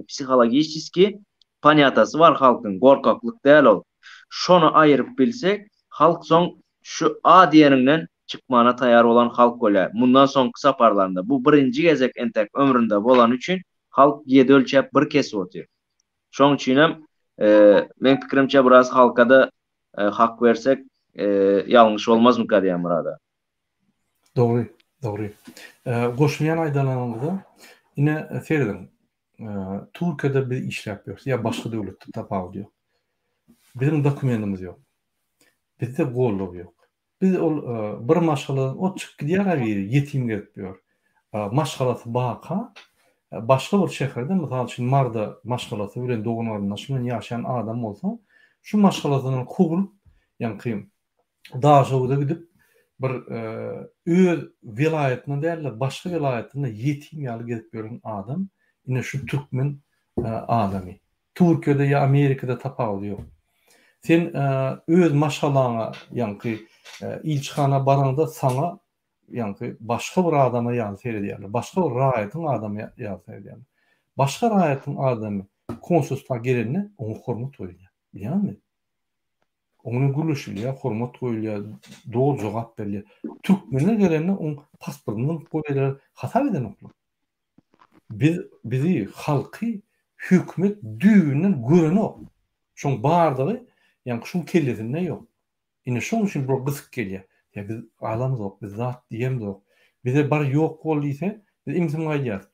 psihologiçeskiý ponýatasy bar halkyň, gorkaklyk däl ol. Şony aýyryp bilsek, halk soň şu A diýeniňden çykmana taýar bolan halk bolýar. Mundan soňky saparlarynda bu birinji gezek entäk ömründe bolany üçin halk ýedi ölçäp bir kesip otyr. Şoň üçinem meň pikirimçe biraz halkada hak bersek ýalňyş bolmazmyka diýýän Myrat aga. Dogry, dogry. Goşulýan aýdanlaryňyza ine serediň. Türkiýede biz işläp ýörüs ýa başga döwletde tapawudy ýok. Biziň dokumentimiz ýok. Bizde goldaw ýok. Biz ol bir maşgaladan ot çykyp gidýär-ä biri, ýetim gezip ýör. Maşgalasy baka, başga bir şäherde, mysal üçin, Maryda maşgalasy bilen, dogan-garyndaşy bilen ýaşaýan adam bolsa, şu maşgalasyndan kowulyp, ýaňky Daşoguza gidip, bir öz welaýatynda däl-de, başga welaýatynda ýetim ýaly gezip ýören adam, ine şu türkmen adamy. Türkiýede ýa Amerikada tapawudy ýok. Sen öz maşgalaňa ýaňky ilçihana baraňda saňa ýaňky başga bir adama ýaly seredýärler. Başga bir raýatyň adamy ýaly seredýärler. Başga raýatyň adamy konsulstwa gelende oňa hormat goýulýar. Bilýäňmi? Oň bilen gürleşilýär, hormat goýulýar, doly jogap berilýär. Türkmene gelende oň pasportyny zyňyp goýýarlar, hasap edenoklar. Biz bizi halky hökümet düýbünden görenok. Şoň bardygy ýaňky şuň kellesinde ýok. Ine şoň üçin bular gysyk gelýär. Ýa biz alamzok, biz zat diýemzok. Bize bar ýok bol diýse, biz imsim gaýdýarys.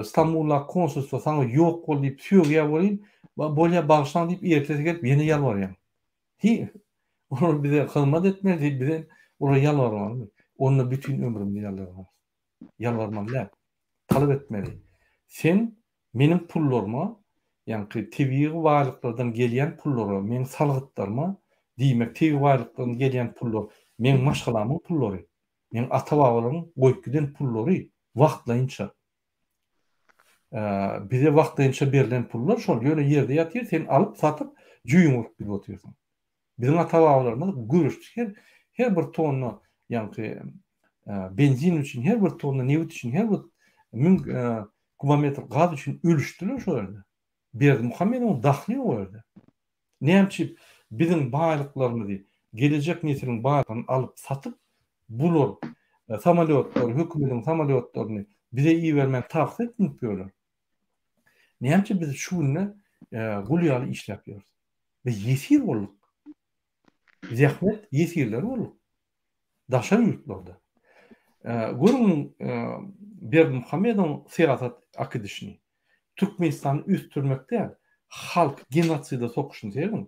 Stambuldaky konsulstwa saňa ýok bol diýip sögýär welin, bolýa bagyşlaň diýip ertesi gelip ýene ýalbarýaň. Hi, olar bize hyzmat etmeli diýip bizem olara ýalbarmalymy? Onda bütin ömrümizi ýalbarmarys. Ýalbarmaly däl. Talap etmeli. Sen meniň pullaryma, ýaňky tebigy baýlyklardan gelýän pullara, meň salgytlaryma, diýmek tebigy baýlyklardan gelýän pullar meň maşgalamyň pullary, meň ata-babalarymyň goýup giden pullary wagtlaýynça. Bize wagtlaýynça berlen pullar şol ýöne ýerde ýatyr, sen alyp satyp jüýüňi urup gidip otyrsyň. Biziň ata-babalarymyz göreşdi her her bir tonna ýaňky benzin üçin, her bir tonna nebit üçin, her bir müň kubometr gaz üçin ölüşdiler şo ýerde. Berdimuhamedowyň dahly ýok o ýerde. Näme üçin biziň baýlyklarymyzy, gelejek nesliň baýlygyny alyp satyp, bular samolýotlary, hökümediň samolýotlaryny bize ibermän taksi münüp ýörler. Näme üçin biz şu günde gul ýaly işläp ýörüs? Biz ýesir bolduk. Zähmet ýesirleri bolduk. Daşary ýurtlarda. Görüň Berdimuhamedowyň syýasat akidişini. Türkmenistany ösdürmek däl, halky genoside sokuşyny serediň.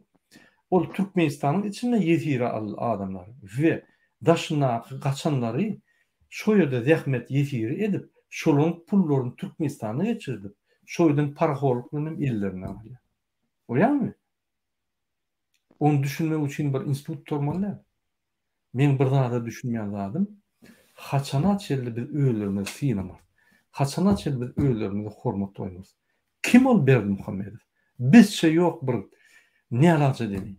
Ol Türkmenistanyň içinde ýesire aldy adamlary we daşyndaky gaçanlary şo ýerde zähmet ýesiri edip, şolaryň pullaryny Türkmenistana geçirdip, şo ýerden parahorluk bilen hem ellerinden alýar. Görýäňmi? Ony düşünmek üçin bir institut gutarmaly däl. Meň bir zada düşünmeýän zadym, haçana çenli biz özlerimizi synamarys? Haçana çenli biz özlerimize hormat goýmarys? Kim ol Berdimuhamedow? Bizçe ýok bir nälaç edeni.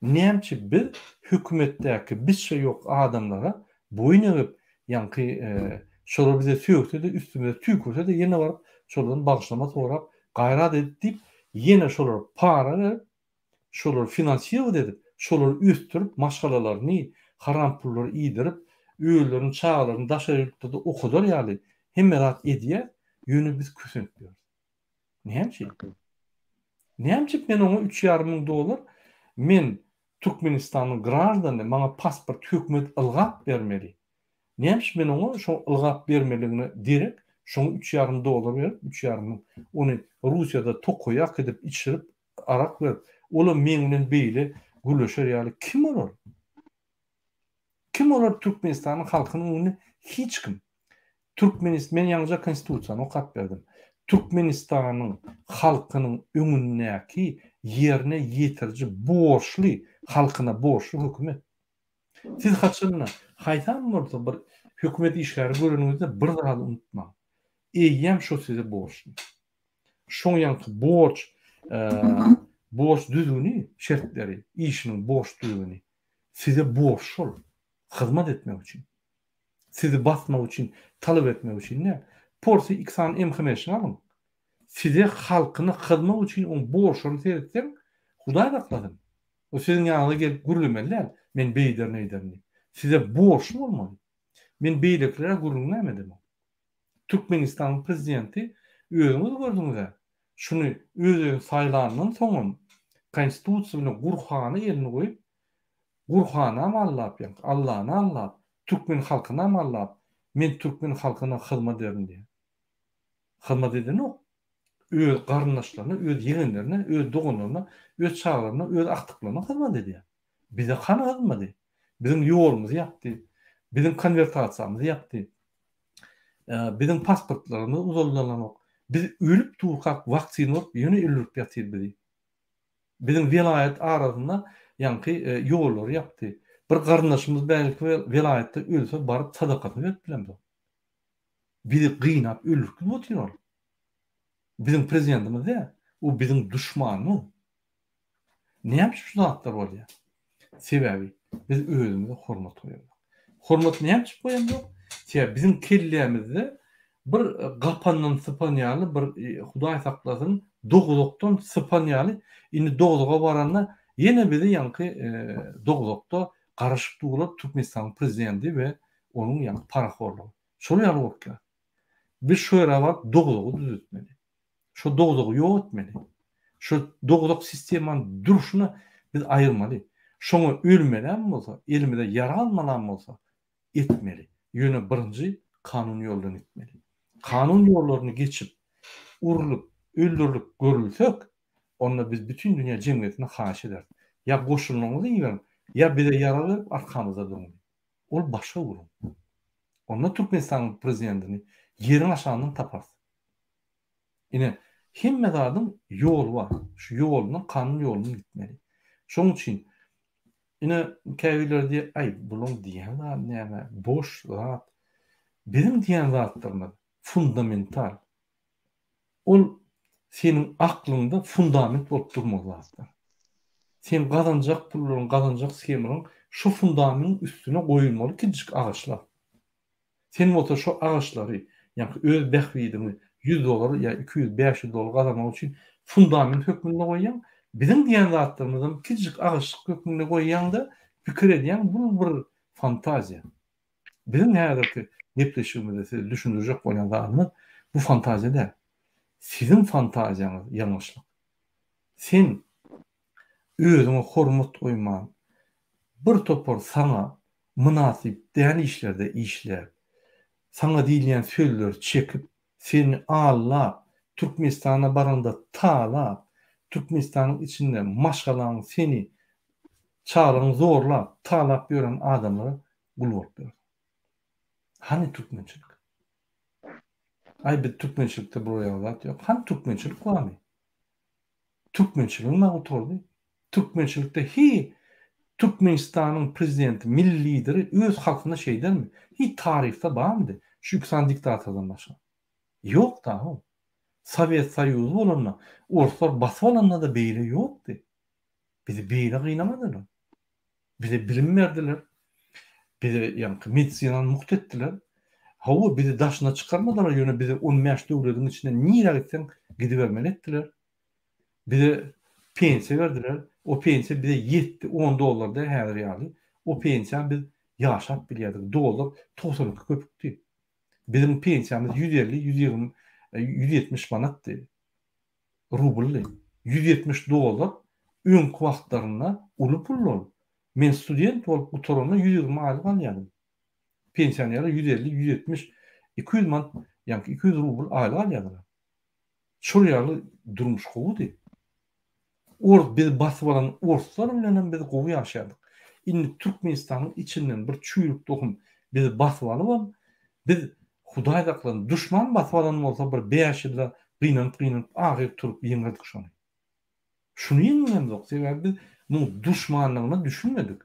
Näme üçin biz hökümetdäki bizçe ýok adamlara boýun egip, ýaňky şolar bize sögse-de, üstümize tüýkürse-de ýene baryp şolardan bagyşlama sorap, gaýrat edip diýip, ýene şolara para berip, şolary finansirowat edip, şolary ösdürip, maşgalalaryny haram pullara iýdirip, özleriniň çagalaryny daşary ýurtlarda okadar ýaly hemme zat edýär, ýöne biz kösenip ýörüs. Näme üçin? Näme üçin men oňa üç ýarym müň dollar men Türkmenistanyň graždany, maňa pasport hökümet ylgap bermeli. Näme üçin men oňa şo ylgap bermeligine derek. Şoňa üç ýarym dollar berip, üç ýarym müň, ony Russiýada tokaýa äkidip, içirip, arak berip, olam meň bilen beýle gürleşer ýaly kim olar? Kim olar Türkmenistanyň halkynyň öňünde hiç kim. Türkmenist men ýaňyja konstitusiýany okap berdim. Türkmenistanyň halkynyň öňündäki ýerine ýetiriji borçly halkyna borçly hökümet. Siz haçanda haýsam bolsa bir hökümet işgäri göreniňizde bir zady unutmaň. Eýýäm şo size borçly. Şoň ýaňky borç borç düzgüni şertleri işiniň borç düzgüni size borç şol. Hyzmat etmek üçin. Sizi basmak üçin, talap etmek üçin däl. Porsy iki sany MHM-şni alyň. Size halkyna hyzmak üçin oň borçlaryny seretseň, Hudaý saklasyn. O siziň ýanyňyza gelip gürlemeli däl, men beýderin eýderin diýip. Size borçly bolmaly. Men beýlekilere gürrüň näme edemok. Türkmenistanyň prezidenti özüňiz gördüňiz-ä, şuny öz-özüni saýlandan soňam konstitusiýa bilen Gurhana elini goýup, Gurhanam allap ýaňky Allany allap, türkmen halkynam allap, men türkmen halkyna hyzmat ederin diýýär. Hyzmat edenok. Öz garyndaşlaryna, öz ýegenlerine, öz doganlaryna, öz çagalaryna, öz agtyklaryna hyzmat edýär. Bize hany hyzmady? Biziň ýolumyzy ýapdy. Biziň konwertasiýamyzy ýapdy. Biziň pasportlarymyz uzaldylanok. Biz ölüp durkak waksina bolup ýöne öldürip ýatyr bizi. Biziň welaýat arasynda ýaňky ýollary ýapdy. Bir garyndaşymyz belki welaýatda ölse baryp sadakasyny berip bilemzok. Bizi gynap öldürip otyr ol. Biziň prezidentimiz däl. O biziň duşmanymyz. Näme üçin şu zatlar bolýar? Sebäbi biz özümize hormat goýamzok. Hormat näme üçin goýamzok? Sebäbi biziň kellämizde bir gapandan sypan ýaly bir Hudaý saklasyn dowzahdan sypan ýaly indi dowzaha baranda ýene bizi ýaňky dowzahda garaşyp durlar Türkmenistanyň prezidenti we onuň ýaňky parahorlygy. Şol ýaly gorkýar. Biz şu ýere baryp dowzahy düzetmeli. Şo dowzahy ýok etmeli. Şo dowzah sistemany durşuna biz aýyrmaly. Şoňa ölmelem bolsa, elimize ýarag almalam bolsa etmeli. Ýöne birinji kanun ýoldan gitmeli. Kanun ýollaryny geçip, urlup, öldürilip görülsek, onda biz bütin dünýä jemgyýetine haýyş ederis. Ýa goşunyňyzy iberiň, ýa bize ýarag berip arkamyzda duruň diýip. Ol başga gürrüň. Onda Türkmenistanyň prezidentini ýeriň aşagyndan taparys. Ine, hemme zadyň ýoly bar. Şu ýolundan, kanun ýolundan gitmeli. Şonuň üçin, ine, käbirleri diýýär, aý, bulaň diýýän zady näme, boş zat. Biziň diýýän zatlarymyz fundamental. Ol seniň aklyňda fundament bolup durmaly zatlar. Sen gazanjak pullaryň, gazanjak shemalaryň şu fundamentiň üstüne goýulmaly kiçijik agaçlar. Sen bolsa şo agaçlary, ýaňky öz bähbidiňi ýüz dollar ýa 200, 500 dollar gazanmak üçin fundament hökmünde goýýaň. Biziň diýen zatlarymyzam kiçijik agaçjyk hökmünde goýýaň-da, pikir edýäň, bu bir fantaziýa. Biziň häzirki gepleşigimizde size düşündirjek bolýan zadymyz bu fantaziýa däl. Siziň fantaziýaňyz ýalňyşlyk. Sen özüňe hormat goýman, bir topar saňa mynasyp däl işlerde işläp, saňa diýilýän sözleri çekip, seni aldap, Türkmenistana baraňda talap, Türkmenistanyň içinde maşgalaň seni, çagalaryňy zorlap, talap ýören adamlara gul bolup ýörsiň. Hany türkmençilik? Aý biz türkmençilikde bular ýaly zat ýok. Hany türkmençilik barmy? Türkmençiligiň gutardy. Türkmençilikde hi Türkmenistanyň prezidenti, milli lideri öz halkyna şeýdermi? Hi taryhda barmydy? Şu iki sany diktatordan başga. Ýok da-how. Sowet Soýuzy bolanda, orslar basyp alanda-da beýle ýokdy. Bizi beýle gynamadylar. Bize bilim berdiler. Bize ýaňky medisinany mugt etdiler. Hawa, bizi daşyna çykarmadylar, ýöne bizi on bäş döwlediň içinde nirä gitseň gidibermeli etdiler. Bize pensiýa berdiler. O pensiýa bize ýetdi, on dollar däl häzir ýaly. O pensiýa biz ýaşap bilýärdik. Dollar 92 köpükdi. Biziň pensiýamyz 150, 120, 170 manatdy. Rubldy. 170 dollar öňki wagtlarynda uly pul ol. Men student bolup gutaranda 120 aýlyk alýardym. Pensionerler 150, 170, 200 manat. Ýaňky 200 rubl aýlyk alýardylar. Şol ýaly durmuş gowudy. Ors bizi basyp alan orslar bilenem biz gowy ýaşaýardyk. Indi Türkmenistanyň içinden bir çüýrük tohum bizi basyp alybam biz Hudaý saklasyn duşman basyp alan bolsa bir bäş ýylda gynanyp gynanyp ahyry turup ýeňerdik şony. Şuny ýeňemzok sebäbi biz muň duşmanlygyna düşünmedik.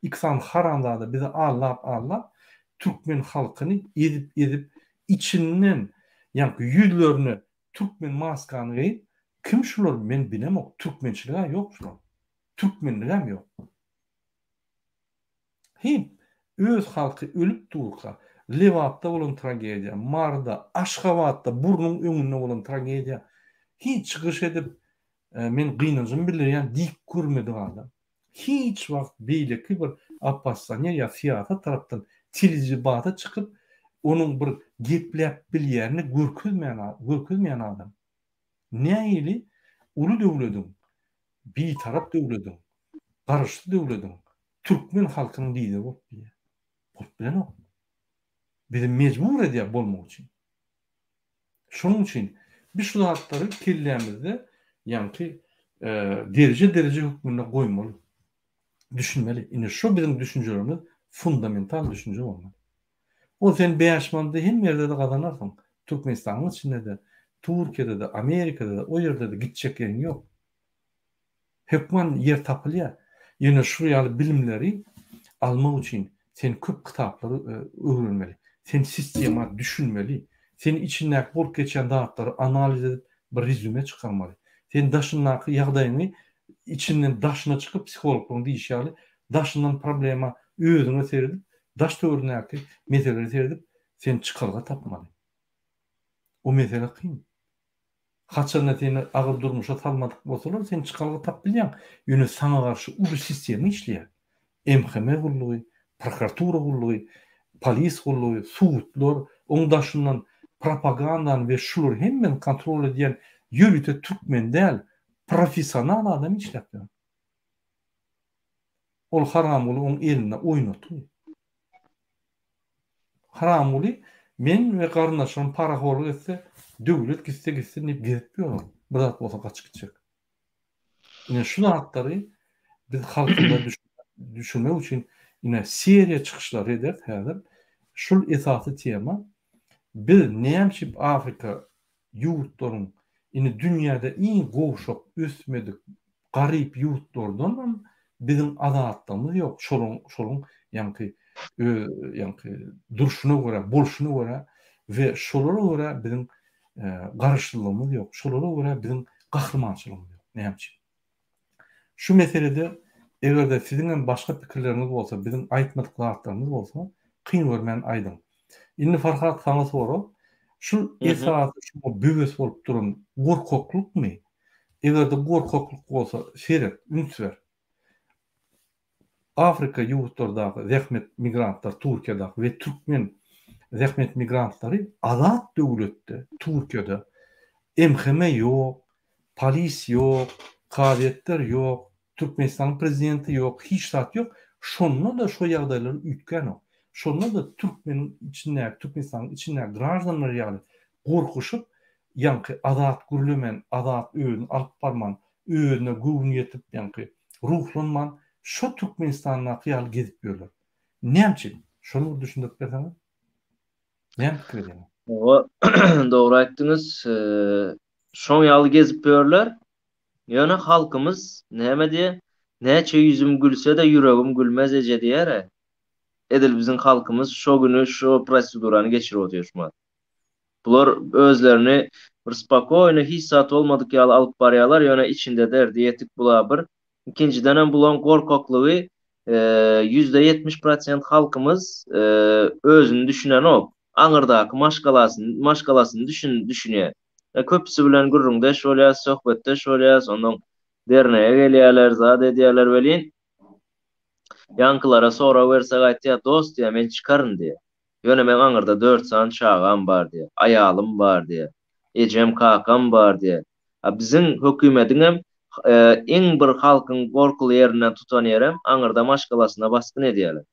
Iki sany haramzada bizi aldap aldap türkmen halkyny ezip ezip içinden ýaňky ýüzlerine türkmen maskany geýip kim şular men bilemok türkmençiligä ýok şulaň türkmenligem ýok. Hip öz halky ölüp durka Lebapda bolan tragediýa Maryda Aşgabatda burnuň öňünde bolan tragediýa hiç çykyş edip men gynanjymy bildirýän diýip görmedik adam. Hiç wagt beýleki bir oppozisioner ýa syýasat tarapdan telejibata çykyp onuň bir gepläp bilýänini görkezmän görkezmeýän adam. Nähili uly döwlediň, bitarap döwlediň, garaşsyz döwlediň türkmen halkynyň lideri bolup bilýär? Bolup bilenok. Bizi mejbur edýär bolmak üçin. Şonuň üçin biz şu zatlary kellämizde ýaňky dereje-dereje hökmünde goýmaly. Düşünmeli. Indi şu biziň düşünjelerimiz fundamental düşünje bolmaly. Ol sen 5 manady hemme ýerde-de gazanarsyň. Türkmenistanyň içinde-de, Türkiýede-de, Amerikada-da, o ýerde-de gitjek ýeriň ýok. Hökman ýer tapylýar. Ýöne şu ýaly bilimleri almak üçin sen köp kitaplary öwrenmeli. Sen sistema düşünmeli. Sen içindäki bolup geçýän zatlary analiz edip bir rezýume çykarmaly. Sen daşyndaky ýagdaýyňy içinden daşyna çykyp psihologlaryň diýişi ýaly daşyndan problema özüňe seredip daş töweregindäki meselelere seredip sen çykalga tapmaly. O mesele kyn. Haçanda seni agyr durmuşa salmadyk bolsalar, sen çykalga tapyp bilýäň. Ýöne saňa garşy uly sistema işleýär. MHM gullugy, prokuratura gullugy, polis gullugy, sudlar, oň daşyndan propagandany we şulary hemmesini kontrol edýän ýörite türkmen däl, professional adam işläp ýör. Ol haramguly oň elinde oýnatgy. Haramguly men we garyndaşlarym parahorlyk etse döwlet gitse gitsin diýip gezip ýör ol. Bir zat bolsa gaçyp gitjek. Ine şu zatlary biz halkymyza düşünmek üçin ine seriýa çykyşlary ederis häzir. Şul esasy tema. Biz näme üçin Afrika ýurtlaryň indi dünýäde iň gowşak ösmedik garyp ýurtlardanam biziň azatlygymyz ýok şolaň şolaň ýaňky öz ýaňky durşuna görä bolşuna görä we şolara görä biziň garaşsyzlygymyz ýok şolara görä biziň gahrymançylygymyz ýok näme üçin Şu meselede eger-de siziňem başga pikirleriňiz bolsa, biziň aýtmadyk zatlarymyz bolsa, kyn görmän aýdyň. Indi Farhat saňa sorag, şul esasy şuňa böwes bolup duran gorkaklykmy? Eger-de gorkaklyk bolsa, seret, üns ber. Afrika ýurtlardaky zähmet migrantlar Türkiýedaky we türkmen zähmet migrantlary azat döwletde Türkiýede MHM ýok, polis ýok, kazyýetler ýok, Türkmenistanyň prezidenti ýok, hiç zat ýok. Şonda-da şo ýagdaýlar üýtgänok. Şonda-da türkmeniň içindäki, Türkmenistanyň içindäki graždanlar ýaly gorkuşyp, ýaňky azat gürlemän, azat özüni alyp barman, özüne göwni ýetip, ýaňky ruhlanman, şo Türkmenistandaky ýaly gezip ýörler. Näme üçin? Şony bir düşündirip berseňiz. Näme pikir edýäňiz? Hawa, dogry aýtdyňyz. Şoň ýaly gezip ýörler. Ýöne halkymyz näme diýýär? Näçe ýüzüm gülse-de, ýüregim gülmez eje diýer-ä. Edil biziň halkymyz şo güni şo prosedurany geçirip otyr şu wagt. Bular özlerini bir spokoýno hiç zat bolmadyk ýaly alyp barýarlar, ýöne içinde derdi ýetik bula bir. Ikinjidenem bulaň gorkaklygy 70% prosent halkymyz özüni düşünenok. Aňyrdaky maşgalasyny maşgalasyny düşün düşünýär. Köpüsi bilen gürrüňdeş bolýas, söhbetdeş bolýas, onnoň dernege gelýärler, zat edýärler welin, ýaňkylara sorag bersek aýtýar, dost diýýär, men çykaryn diýýär. Ýöne meň aňyrda dört sany çagam bar diýýär, aýalym bar diýýär, ejem, kakam bar diýýär. A biziň hökümediňem iň bir halkyň gorkuly ýerinden tutan ýerem aňyrda maşgalasyna basgyn edýärler.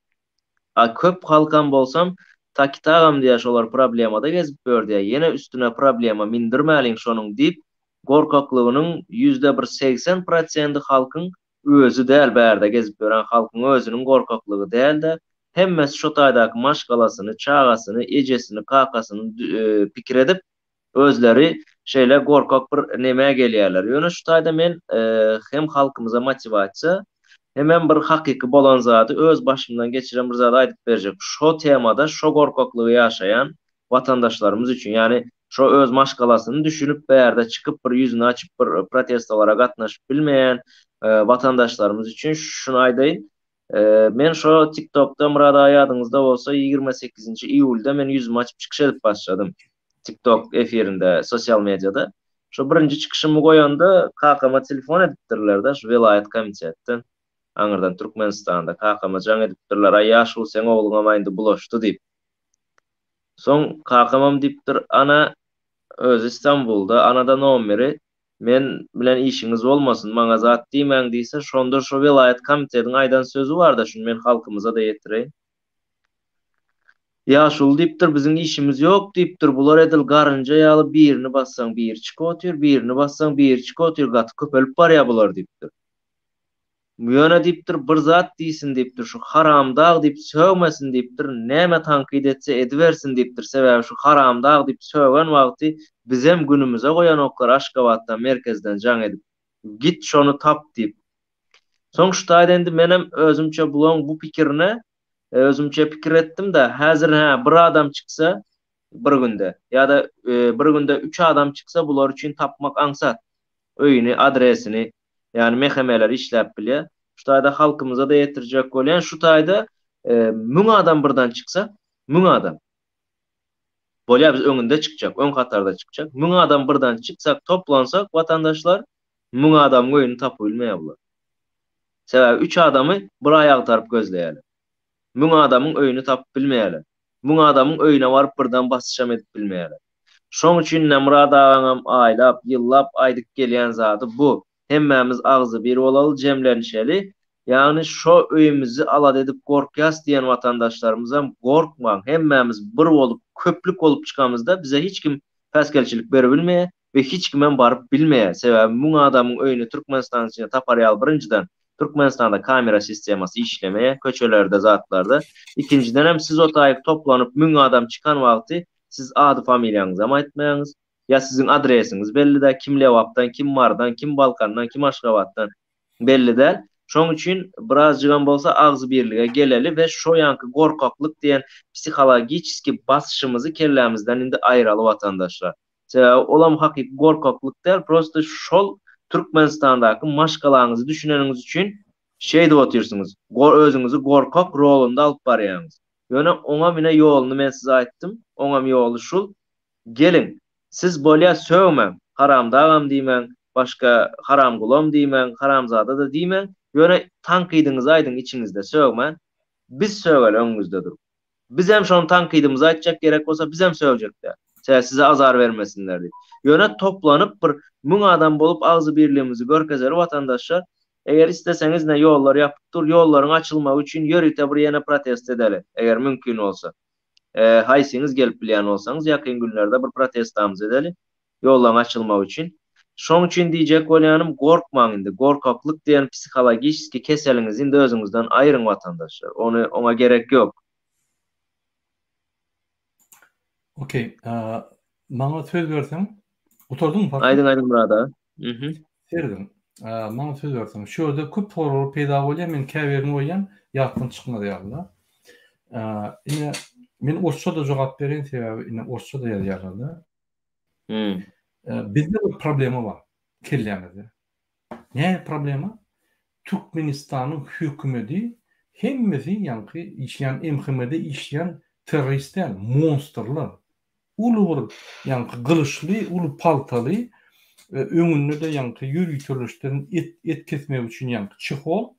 A köp halkam bolsam. Taki-tagam diýýär şolar problemada gezip ýör diýýär, ýene üstüne problema mindirmäliň şonuň diýip, gorkaklygynyň ýüzde bir 80 prosendi halkyň özi däl bärde gezip ýören halkyň özüniň gorkaklygy däl-de, hemmesi şo taýdaky maşgalasyny, çagasyny, ejesini, kakasyny pikir edip, özleri şeýle gorkak bir nemä gelýärler. Ýöne şu taýda men hem halkymyza motiwasiýa, hemem bir hakyky bolan zady, öz başymdan geçiren bir zady aýdyp berjek. Şo temada şo gorkaklygy ýaşaýan watandaşlarymyz üçin, ýagny şo öz maşgalasyny düşünip bärde çykyp bir ýüzüni açyp bir protestolara gatnaşyp bilmeýän watandaşlarymyz üçin şuny aýdaýyn. Men şo TikTokda Myrat aga ýadyňyzda bolsa 28-nji iýulda men ýüzümi açyp çykyş edip başladym. TikTok efirinde, sosial mediada. Şo birinji çykyşymy goýanda kakama telefon edipdirler-de şu welaýat komitetden. Aňyrdan Türkmenistanda kakama jaň edipdirler, aý ýaşuly seň ogluňam-a indi bulaşdy diýip. Soň kakamam diýipdir, ana özi Stambulda, anada nomeri, men bilen işiňiz bolmasyn, maňa zat diýmäň diýse, şonda şo welaýat komitetiň aýdan sözi bar-da, şuny men halkymyza-da ýetireýin. Ýaşuly diýipdir, biziň işimiz ýok diýipdir, bular edil garynja ýaly birini bassaň biri çykyp otyr, birini bassaň biri çykyp otyr, gaty köpelip barýar bular diýipdir. Ýöne diýipdir, bir zat diýsin diýipdir, şu haramdag diýip sögmesin diýipdir, näme tankyt etse edibersin diýipdir, sebäbi şu haramdag diýip sögen wagty bizem günümize goýanoklar Aşgabatdan merkezden jaň edip, git şony tap diýip. Soň şu taýda indi menem özümçe bulaň bu pikirine özümçe pikir etdim-de, häzir hä bir adam çyksa bir günde ýa-da bir günde üç adam çyksa bular üçin tapmak aňsat. Öýüni, adresini, ýagny MHM-ler işläp bilýär. Şu taýda halkymyza-da ýetirjek bolýan, şu taýda 1000 adam birden çyksa, 1000 adam. Bolýar biz öňünde çykjak, öň hatarda çykjak. 1000 adam birden çyksak, toplansak watandaşlar, 1000 adamyň öýüni tapyp bilmeýär bular. Sebäbi üç adamy bir aý agtaryp gözleýärler. 1000 adamyň öýüni tapyp bilmeýärler. 1000 adamyň öýüne baryp birden basyşam edip bilmeýärler. Şoň üçin Nemrad agaňam aýlap, ýyllap aýdyp gelýän zady bu. Hemmämiz agzybir bolaly, jemlenişeli. Ýagny şo öýümizi alada edip gorkýas diýen watandaşlarymyzam gorkmaň, hemmämiz bir bolup, köplük bolup çykamyzda bize hiç kim päsgelçilik beribilmeýär we hiç kimem baryp bilmeýär. Sebäbi müň adamyň öýüni Türkmenistanyň içinde tapar ýaly birinjiden Türkmenistanda kamera sistemasy işlemeýär, köçelerde zatlarda. Ikinjidenem siz o taýyk toplanyp müň adam çykan wagty Siz ady familiýaňyzam aýtmaýaňyz. Ýa siziň adresiňiz belli däl, kim Lebapdan, kim Marydan, kim Balkandan, kim Aşgabatdan belli däl. Şoň üçin birazjygam bolsa agzybirlige geleli we şo ýanky gorkaklyk diýen psihologiçeskiý basyşymyzy kellämizden indi aýyraly watandaşlar. Sebäbi olam hakyky gorkaklyk däl, prosto şol Türkmenistandaky maşgalaňyzy düşüneniňiz üçin şeýdip otyrsyňyz. Özüňizi gorkak rolunda alyp barýaňyz. Ýöne oňam ine ýoluny men size aýtdym, oňam ýoly şul, geliň, siz bolýa sögmäň, haramdagam diýmäň, başga haramgulam diýmäň, haramzada-da diýmäň, ýöne tankydyňyzy aýdyň içiňizde sögmän, biz sögeli öňüňizde durup. Bizem şony tankydymyzy aýtjak, gerek bolsa bizem sögjek däl. Sebäbi size azar bermesinler diýip. Ýöne toplanyp bir müň adam bolup agzybirligimizi görkezeli watandaşlar, Eger isleseňiz ine ýollar ýapyk dur, ýollaryň açylmagy üçin ýörite bir ýene protest edeli, eger mümkin bolsa. Haýsyňyz gelip bilýän bolsaňyz ýakyn günlerde bir protestamyzy edeli, ýollaryň açylmagy üçin. Şoň üçin diýjek bolýanym gorkmaň indi, gorkaklyk diýen psihologiçeskiý keseliňizi indi özüňizden aýyryň watandaşlar. Ony oňa gerek ýok. Okey, maňa söz berseň, gutardyňmy Farhat? Aýdyň aýdyň Myrat aga. Mhm. Serediň, maňa söz berseň, şu ýerde köp soraglar peýda bolýar, men käbirini goýýan, ýatdan çykmaz ýaly-da. Ine, men orsça-da jogap bereýin, sebäbi ine orsça-da ýazýarlar-da. Bizde bir problema bar kellämizde. Näme problema? Türkmenistanyň hökümedi hemmesi ýaňky işleýän MHM-de işleýän terrorist däl, monstrlar. Uly bir ýaňky gylyçly, uly paltaly, öňünde-de ýaňky ýöriteleşdiren et et kesmek üçin ýaňky çehol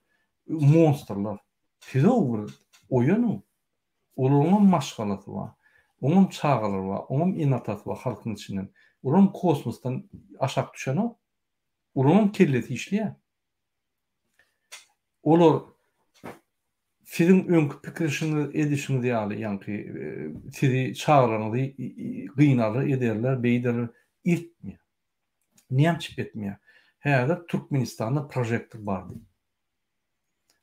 monstrlar. Siz-ow bir oýanyň. Olaryňam maşgalasy bar. Oňam çagalary bar. Oňam ene-atasy bar halkyň içinden. Olaram kosmosdan aşak düşenok. Olaryňam kellesi işleýär. Olar. Siziň öňki pikirişiňiz, edişiňiz ýaly, ýaňky sizi çagalaryňyzy gynarlar, ederler, beýderler, etmeýär. Näme üçin etmeýär? Häzir Türkmenistanda prožektor bardy.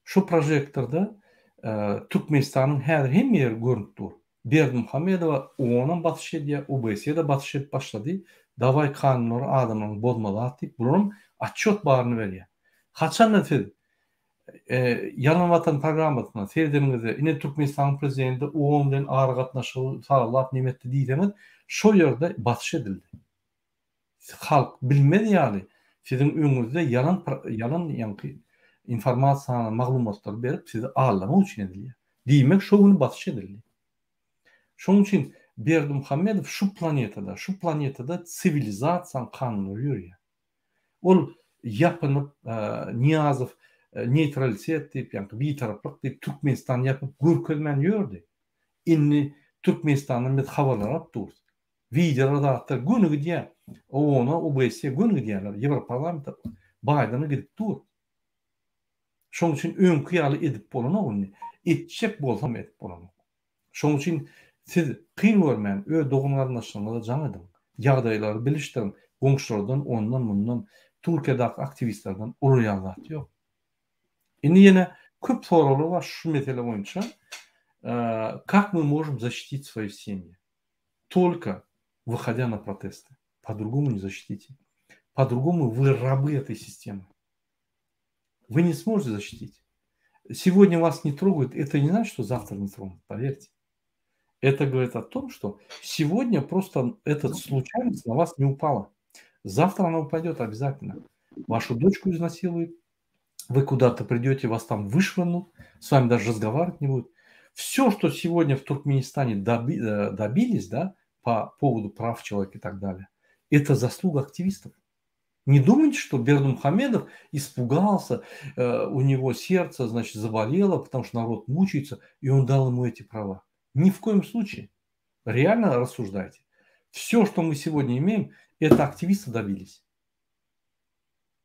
Şu prožektorda Türkmenistanyň häzir hemme ýeri görnüp dur. Berdimuhamedowa OON-am basyş edýär, OBSE-de basyş edip başlady. Dawaý kanunlary adamlaryň bozma zat diýip, bularam otçýot baryny berýär. Haçanda siz Ýalan watan programmasyna seredeniňizde ine Türkmenistanyň prezidenti OON bilen aragatnaşygy sazlap neme etdi diýseňiz, şo ýerde basyş edildi. Halk bilmez ýaly siziň öňüňizde ýalan ýalan ýaňky informasiýany maglumatlary berip sizi aldamak üçin edilýär. Diýmek şo gün basyş edildi. Şonuň üçin Berdimuhamedow şu planetada, şu planetada siwilizasiýanyň kanunlary ýörýär. Ol ýapynyp Nyýazow neýtralitet diýip ýaňky bitaraplyk diýip Türkmenistany ýapyp görkezmän ýördi. Indi Türkmenistandan biz habarlar alyp durus. Wideolar zatlar göni gidýär. OON-a, OBSE göni gidýärler. Ýewroparlamente Baýdena gidip dur. Şonuň üçin öňki ýaly edip bolanok indi. Etjek bolsam edip bolanok. Şonuň üçin siz kyn görmän öz dogan-garyndaşlaryňyza jaň ediň. Ýagdaýlary bilişdiriň. Goňşulardan, ondan, mundan, Türkiýedäki aktiwistlerden olar ýaly zat ýok. Indi ýene köp soraglar bar şu mesele boýunça. Как мы можем защитить свои семьи? Только выходя на протесты. По-другому не защитите. По-другому вы рабы этой системы. Вы не сможете защитить. Сегодня вас не трогают, это не значит, что завтра не тронут, поверьте. Это говорит о том, что сегодня просто эта случайность на вас не упала. Завтра она упадет обязательно. Вашу дочку изнасилуют, вы куда-то придете, вас там вышвырнут, с вами даже разговаривать не будут. Все, что сегодня в Туркменистане доби, э, добились, да, по поводу прав человека и так далее, это заслуга активистов. Не думайте, что Бердымухамедов испугался, э, у него сердце, значит, заболело, потому что народ мучается, и он дал ему эти права. Ни в коем случае. Реально рассуждайте. Все, что мы сегодня имеем, это активисты добились.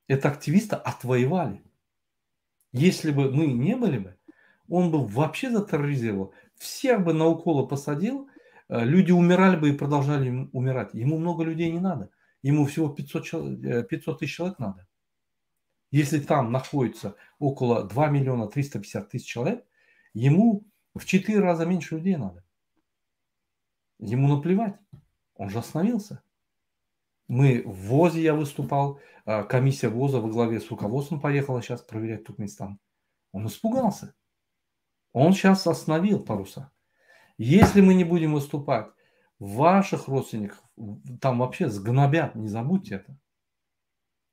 Это активисты отвоевали. Если бы мы не были бы, он бы вообще затерроризировал. Всех бы на уколы посадил, э, люди умирали бы и продолжали умирать. Ему много людей не надо. Ему всего 500, 500 э, тысяч человек надо. Если там находится около 2 миллиона 350 тысяч человек, ему в 4 раза меньше людей надо. Ему наплевать. Он же остановился. Мы в ВОЗе я выступал, а, комиссия ВОЗа во главе с руководством поехала сейчас проверять Туркменистан. Он испугался. Он сейчас остановил паруса. Если мы не будем выступать, ваших родственников там вообще сгнобят, не забудьте это.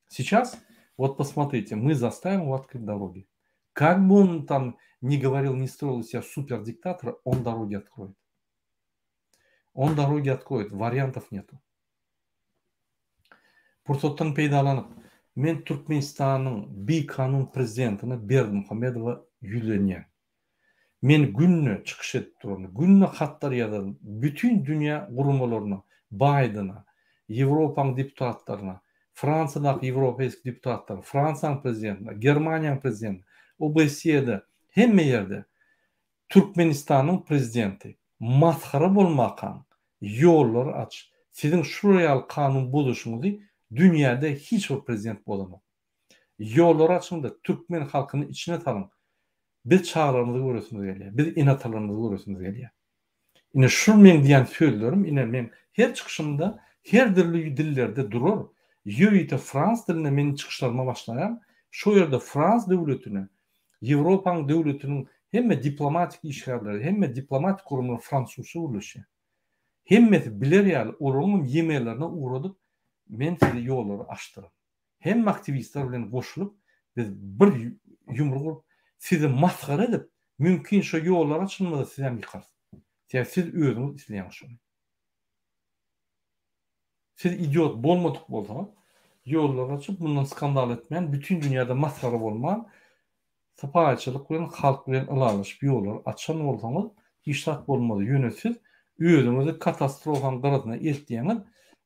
Сейчас, вот посмотрите, мы заставим его открыть дороги. Как бы он там ни говорил, не строил из себя супердиктатора, он дороги откроет. Он дороги откроет, вариантов нету. Pursatdan peýdalanyp, men Türkmenistanyň bikanun prezidentine Berdimuhamedowa ýüzlenýän. Men günde çykyş edip duraryn, günde hatlar ýazaryn, bütin dünýä guramalaryna, Baýdena, Ýewropanyň deputatlaryna, Fransiýadaky ýewropeýski deputatlara, Fransiýanyň prezidentine, Germaniýanyň prezidentine, OBSE-de, hemme ýerde Türkmenistanyň prezidenti masgara bolmakaň ýollary aç siziň şular ýaly kanun bozuşyňyzy dünýäde hiç bir prezident bozanok. Ýollary açyňda türkmen halkyny içine salyň biz çagalarymyzy göresimiz gelýär biz ene atalarymyzy göresimiz gelýär. Ine şu meň diýen sözlerim ine meň her çykyşymda her dürli dillerde durar ýörite frans dilinde meniň çykyşlaryma başlaýan şo ýerde frans döwletine Ýewropanyň döwletiniň hemme diplomatik işgärleri, hemme diplomatik guramalar fransuzça gürleşýär. Hemmesi biler ýaly, olaryň hem e-maillerine ugradyp, men size ýollary açdyryn. Hemme aktiwistler bilen goşulyp, biz bir ýumruk urup, sizi masgara edip, mümkin şo ýollar açylmasa sizem ýykarys. Sebäbi siz özüňiz isleýäňiz şony. Siz idiot bolmadyk bolsaňyz, ýollar açyp, mundan skandal etmän, bütin dünýäde masgara bolman, sypaýyçylyk bilen halk bilen ylalaşyp ýollary açan bolsaňyz, hiç zat bolmazdy. Ýöne siz özüňizi katastrofanyň gyrasyna eltýäňiz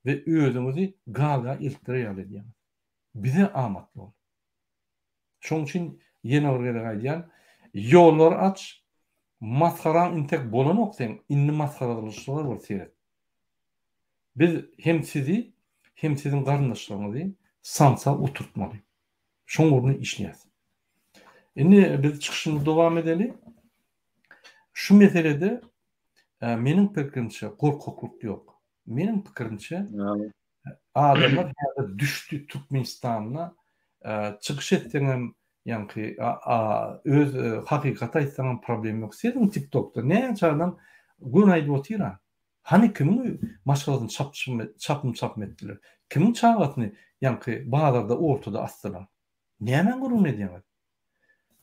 we özüňizi Gaga eltdirer ýaly edýäňiz. Bize amatly ol. Şonuň üçin ýene bir gezek aýdýan, Ýollary aç. Masgaraň intek bolanok seň, indi masgaralyşlar bor seret. Biz hem sizi, hem siziň garyndaşlaryňyzy sansa oturtmaly. Şoň ugrunda işleýäs. Indi biz çykyşymyzy dowam edeli. Şu meselede meniň pikirimçe gorkaklyk ýok. Meniň pikirimçe adamlar häzir düşdi Türkmenistanda çykyş etseňem ýaňky öz hakykaty aýtsaňam problem ýok. Siziň TikTokda näçe adam göni aýdyp otyr-a. Hany kimiň maşgalasyny çapym-çapym etdiler? Kimiň çagasyny ýaňky bazarda ortada asdylar? Nämäň gürrüňini edýäňiz?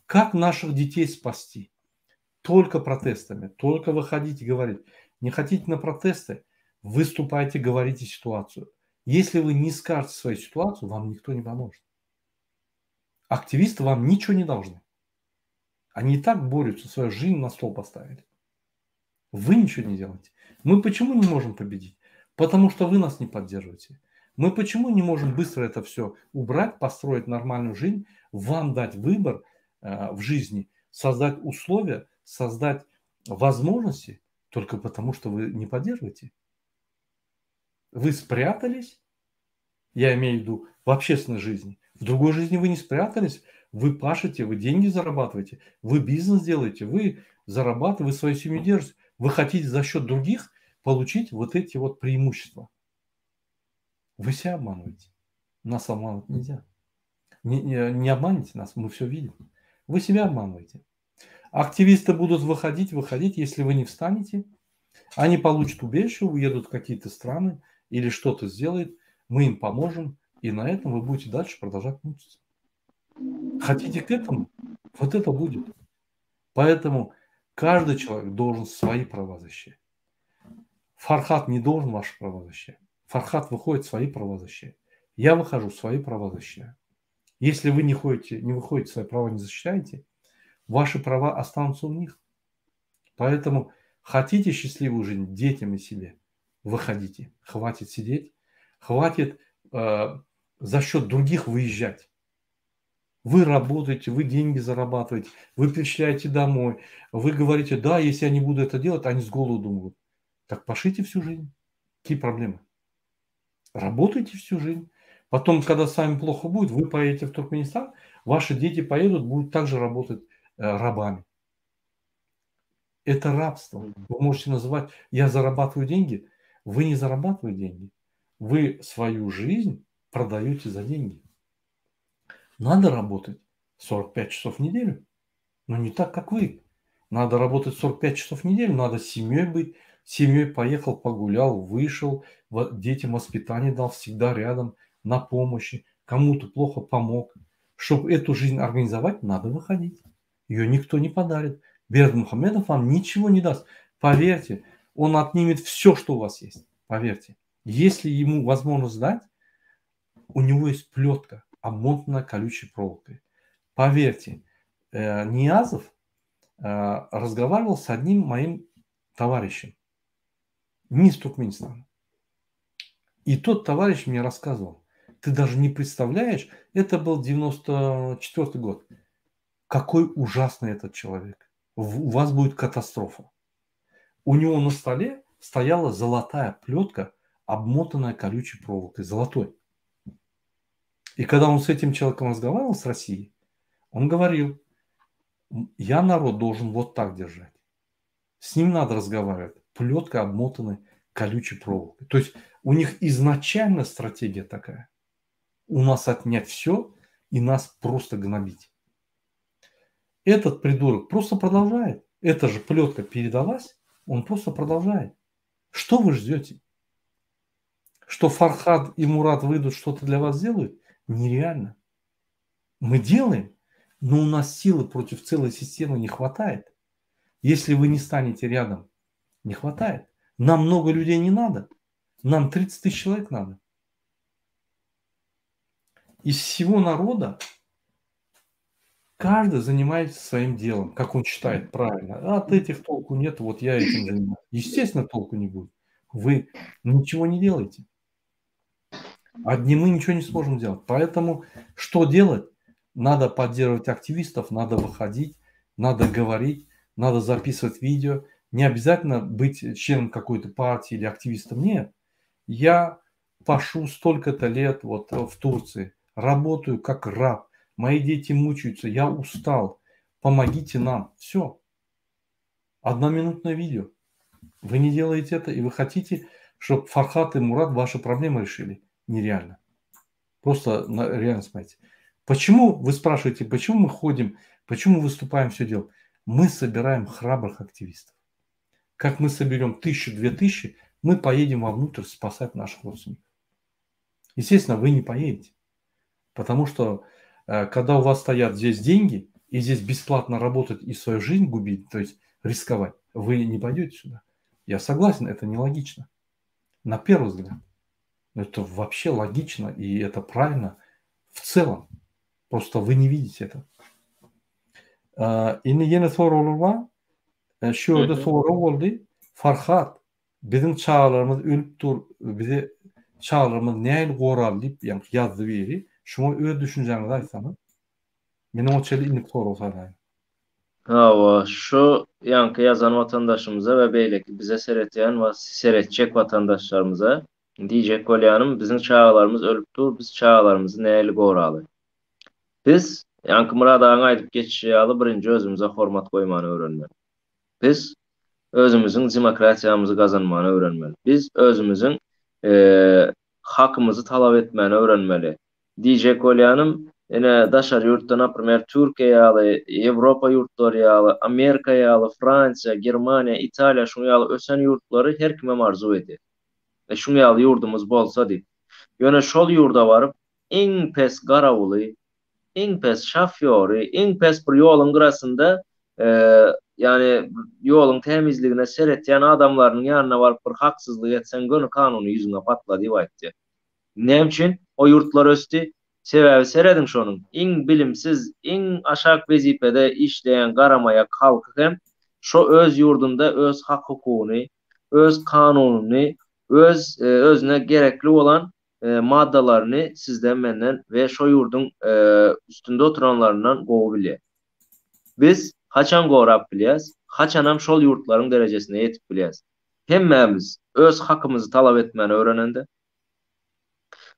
Kak naših detey spasti? Tolko protestami, tolko vyhodit i govorit. Ne hotite na protesty? Vystupajte, govorite situasiýu. Esli vy ne skažete svoju situasiýu, vam nikto ne pomožet. Aktiwisty vam niçego ne dolžny. Oni i tak borýutsa, svoju жизнь na stol postavili. Вы ничего не делаете. Мы почему не можем победить? Потому что вы нас не поддерживаете. Мы почему не можем быстро это все убрать, построить нормальную жизнь, вам дать выбор э, в жизни, создать условия, создать возможности, только потому что вы не поддерживаете? Вы спрятались, я имею в виду в общественной жизни. В другой жизни вы не спрятались, вы пашете, вы деньги зарабатываете, вы бизнес делаете, вы зарабатываете, вы свою семью держите. Вы хотите за счет других получить вот эти вот преимущества. Вы себя обманываете. Нас обманывать нельзя. Не, не, не обманите нас, мы все видим. Вы себя обманываете. Активисты будут выходить, выходить, если вы не встанете. Они получат убежище, уедут в какие-то страны или что-то сделают. Мы им поможем, и на этом вы будете дальше продолжать мучиться. Хотите к этому? Вот это будет. Поэтому каждый человек должен свои права защищать. Фархат не должен ваши права защищать. Фархат выходит, свои права защищает. Я выхожу, свои права защищаю. Если вы не, ходите, не выходите, свои права не защищаете, ваши права останутся у них. Поэтому хотите счастливую жизнь детям и себе, выходите. Хватит сидеть, хватит э, за счет других выезжать. Вы работаете, вы деньги зарабатываете, вы перечисляете домой, вы говорите, да, если я не буду это делать, они с голоду умрут. Так пошите всю жизнь. Какие проблемы? Работайте всю жизнь. Потом, когда с вами плохо будет, вы поедете в Туркменистан, ваши дети поедут, будут также работать э, рабами. Это рабство. Вы можете называть, я зарабатываю деньги. Вы не зарабатываете деньги. Вы свою жизнь продаете за деньги. Надо работать 45 часов в неделю, но не так, как вы. Надо работать 45 часов в неделю, надо с семьей быть. С семьей поехал, погулял, вышел, детям воспитание дал, всегда рядом, на помощи. Кому-то плохо помог. Чтобы эту жизнь организовать, надо выходить. Ее никто не подарит. Бердымухамедов вам ничего не даст. Поверьте, он отнимет все, что у вас есть. Поверьте. Если ему возможность дать, у него есть плетка, обмотанная колючей проволокой. Поверьте, э, Ниязов э, разговаривал с одним моим товарищем, не из Туркменистана. И тот товарищ мне рассказывал, ты даже не представляешь, это был 94 год, какой ужасный этот человек. У вас будет катастрофа. У него на столе стояла золотая плетка, обмотанная колючей проволокой, золотой. И когда он с этим человеком разговаривал с Россией, он говорил, я народ должен вот так держать. С ним надо разговаривать. Плетка обмотана колючей проволокой. То есть у них изначально стратегия такая. У нас отнять все и нас просто гнобить. Этот придурок просто продолжает. Эта же плетка передалась, он просто продолжает. Что вы ждете? Что Фархад и Мурат выйдут, что-то для вас сделают? Нереально. Мы делаем, но у нас силы против целой системы не хватает. Если вы не станете рядом, не хватает. Нам много людей не надо. Нам 30 тысяч человек надо. Из всего народа каждый занимается своим делом, как он считает правильно. А от этих толку нет, вот я этим занимаюсь. Естественно, толку не будет. Вы ничего не делаете. Одни мы ничего не сможем делать. Поэтому что делать? Надо поддерживать активистов, надо выходить, Надо говорить, надо записывать видео. Не обязательно быть членом какой-то партии или активистом. Нет. Я пашу столько-то лет вот в Турции, работаю как раб, мои дети мучаются, я устал, помогите нам. Все. Одноминутное видео. Вы не делаете это, и вы хотите, чтобы Фархат и Мурат ваши проблемы решили. Нереально. Просто реально смотрите. Почему, вы спрашиваете, почему мы ходим, почему выступаем, все делаем? Мы собираем храбрых активистов. Как мы соберем тысячу, 2000, мы поедем вовнутрь спасать наших родственников. Естественно, вы не поедете. Потому что, э, когда у вас стоят здесь деньги, и здесь бесплатно работать и свою жизнь губить, то есть рисковать, вы не пойдете сюда. Я согласен, это нелогично. На первый взгляд. Но это вообще логично и это правильно в целом. Просто вы не видите это. Indi ýene soraglar bar. Şu ýerde sorag boldy. Farhat, biziň çagalarymyz ölüp dur, bizi çagalarymyz nähili goraly diýip ýazdy biri. Şuňa öz düşünjäňizi aýtsaňyz. Men oňa çenli indiki soragy saýlaýyn. Hawa, şu ýaňky ýazan watandaşymyza we beýleki bize seretýän we seretjek watandaşlarymyza diýjek bolýanym, biziň çagalarymyz ölüp dur, biz çagalarymyzy nähili goraly? Biz, ýaňky Myrat agaň aýdyp geçişi ýaly, birinji özümize hormat goýmany öwrenmeli. Biz özümiziň demokratiýamyzy gazanmany öwrenmeli. Biz özümiziň hakymyzy talap etmäni öwrenmeli. Diýjek bolýanym, ine, daşary ýurtda, naprimer, Türkiýe ýaly, Ýewropa ýurtlary ýaly, Amerika ýaly, Fransiýa, Germaniýa, Italiýa şuň ýaly ösen ýurtlary her kimem arzuw edýär. E, şuň ýaly ýurdumyz bolsa diýip. Ýöne şol ýurda baryp, iň pes garawuly, iň pes şofýory, iň pes bir ýoluň gyrasynda, ýagny ýoluň tämizligine seretýän adamlarynyň ýanyna baryp bir haksyzlyk etseň, göni kanuny ýüzüňe patla diýip aýtýar. Näme üçin o ýurtlar ösdi? Sebäbi serediň şonuň, iň bilimsiz, iň aşak wezipede işleýän garamaýak halky hem şo öz ýurdunda öz hak-hukugyny, öz kanunyny, öz özüne gerekli bolan maddalaryny sizden, menden we şo ýurduň üstünde oturanlaryndan gowy bilýär. Biz haçan gorap bilýäs, haçanam şol ýurtlaryň derejesine ýetip bilýäs. Hemmämiz öz hakymyzy talap etmäni öwrenende,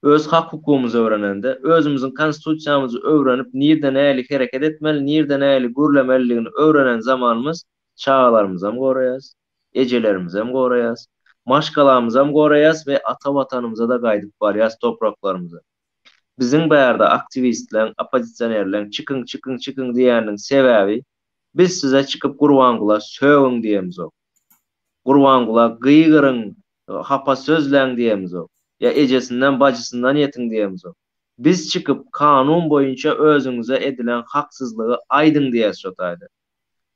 öz hak-hukugymyzy öwrenende, özümiziň Konstitusiýamyzy öwrenip, nirde nähili hereket etmeli, nirde nähili gürlemelidigini öwrenen zamanymyz çagalarymyzam goraýas, ejelerimizem goraýas, maşgalamyzam goraýas we ata Watanymyza-da gaýdyp barýas, topraklarymyza. Biziň bärde aktiwistleň, oppozisionerleň çykyň, çykyň, çykyň diýýäniniň sebäbi, biz size çykyp Gurbangula sögüň diýemizok. Gurbangula gygyryň, hapa sözläň diýemizok. Ýa ejesinden, bajysyndan ýetiň diýemizok. Biz çykyp kanun boýunça özüňize edilen haksyzlygy aýdyň diýäs şo taýda.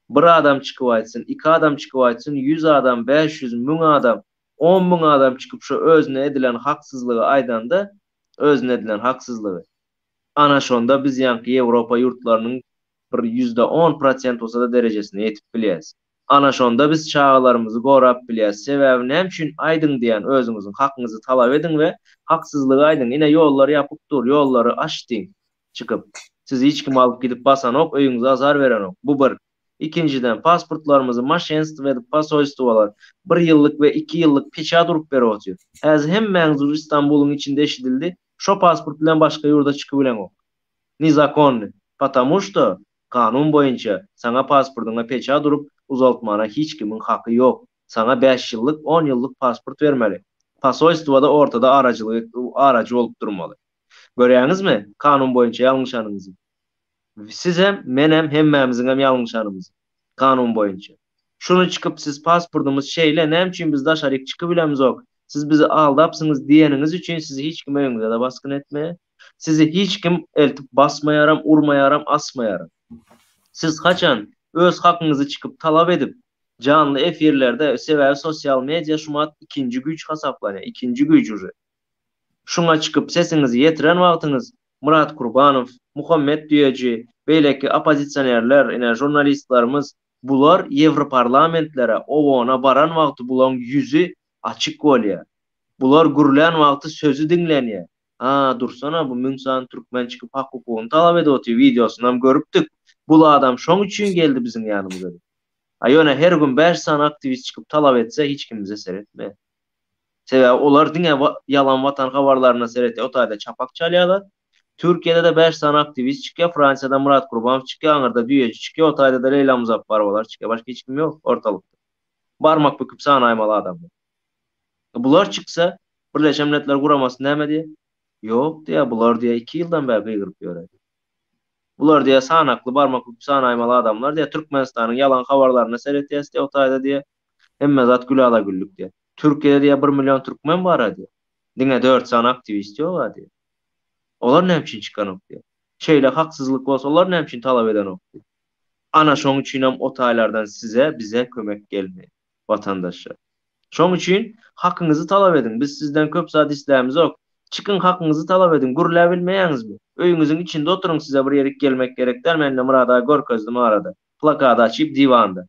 Bir adam çykyp aýtsyn, iki adam çykyp aýtsyn, ýüz adam, 500, 1000 adam, 10 000 adam çykyp şo özüne edilen haksyzlygy aýdanda, özüne edilen haksyzlygy. Ana şonda biz ýaňky Ýewropa ýurtlarynyň bir 10% prosent bolsa-da derejesine ýetip bilýäs. Ana şonda biz çagalarymyzy gorap bilýäs. Sebäbi näme üçin aýdyň diýýän özüňiziň hakyňyzy talap ediň we haksyzlygy aýdyň. Ine ýollar ýapyk dur, ýollary aç diýiň çykyp. Sizi hiç kim alyp gidip basanok, öýüňize azar berenok. Bu bir. Ikinjiden, pasportlarymyzy moşenstwo edip posolstwolar bir ýyllyk we iki ýyllyk peçat urup berip otyr. Häzir hemmäňiz uje Istanbulyň içinde eşidildi, şo pasport bilen başga ýurda çykybileňok. Nezakonny. Potamu şto Kanun boýunça, saňa pasportyňa peçat urup uzaltmana hiç kimiň haky ýok. Saňa bäş ýyllyk, on ýyllyk pasport bermeli. Posolstwo-da ortada araçylyk araçy bolup durmaly. Görýäňizmi, kanun boýunça ýalňyşanyňyzy. Sizem, menem, hemmämiziňem ýalňyşanymyzy. Kanun boýunça. Şuny çykyp siz pasportymyz şeýle, näme üçin biz daşaryk çykybilemzok, siz bizi aldapsyňyz diýeniňiz üçin sizi hiç kim öýüňize-de basgyn etmeýär. Sizi hiç kim eltip basmaýaram, urmaýaram, asmaýaram. Siz haçan öz hakyňyzy çykyp talap edip, janly efirlerde, sebäbi sosial media şumat ikinji güýç hasaplanýar, ikinji güýç uje. Şuňa çykyp sesiňizi ýetiren wagtyňyz Myrat Kurbanow, Muhammet Düýeji, beýleki oppozisionerler, ine žurnalistlerimiz, bular Ýewroparlamentlere, OON-a baran wagty bulaň ýüzi açyk bolýar. Bular gürlän wagty sözi diňlenýär. A, dursana, bu 1000 sany türkmen çykyp hak-hukugyny talap edip otyr, wideosynam görüpdik. Bul adam şoň üçin geldi biziň ýanymyza diýip. A ýöne her gün bäş sany aktiwist çykyp talap etse hiç kim bize seretmeýär. Sebäbi olar diňe ýalan watan habarlaryna seretýär, o taýda çapak çalýarlar. Türkiýede-de bäş sany aktiwist çykýar, Fransiýada Myrat Gurbanow çykýar, aňyrda Düýeji çykýar, o taýda-da Leýla Muzapbarowalar çykýar. Başga hiç kim ýok ortalykda. Barmak büküp sanaýmaly adamlar. Bular çyksa, Birleşen Milletler Guramasy näme diýer? Ýok diýer, bular diýer, iki ýyldan bäri gygyryp ýör diýer. Bular diýer, sanakly barmak büküp sanaýmaly adamlar diýer, Türkmenistanyň ýalan habarlaryna seretýäs diýer, o taýda diýer, hemme zat gülala-güllük diýer. Türkiýede diýer, bir million türkmen bar-a diýer. Diňe dört sany aktiwist ýog-a diýer. Olar näme üçin çykanok diýer. Şeýle haksyzlyk bolsa, olar näme üçin talap edenok diýer. Ana şoň üçinem o taýlardan size, bize kömek gelmeýär, watandaşlar. Şoň üçin hakyňyzy talap ediň. Biz sizden köp zat islämizok. Çykyň hakyňyzy talap ediň. Gürläbilmeýäňizmi? Öýüňiziň içinde oturyň size bir ýerik gelmek gerek däl. Men indi Myrat aga görkezdim arada. Plakady açyp diwanda.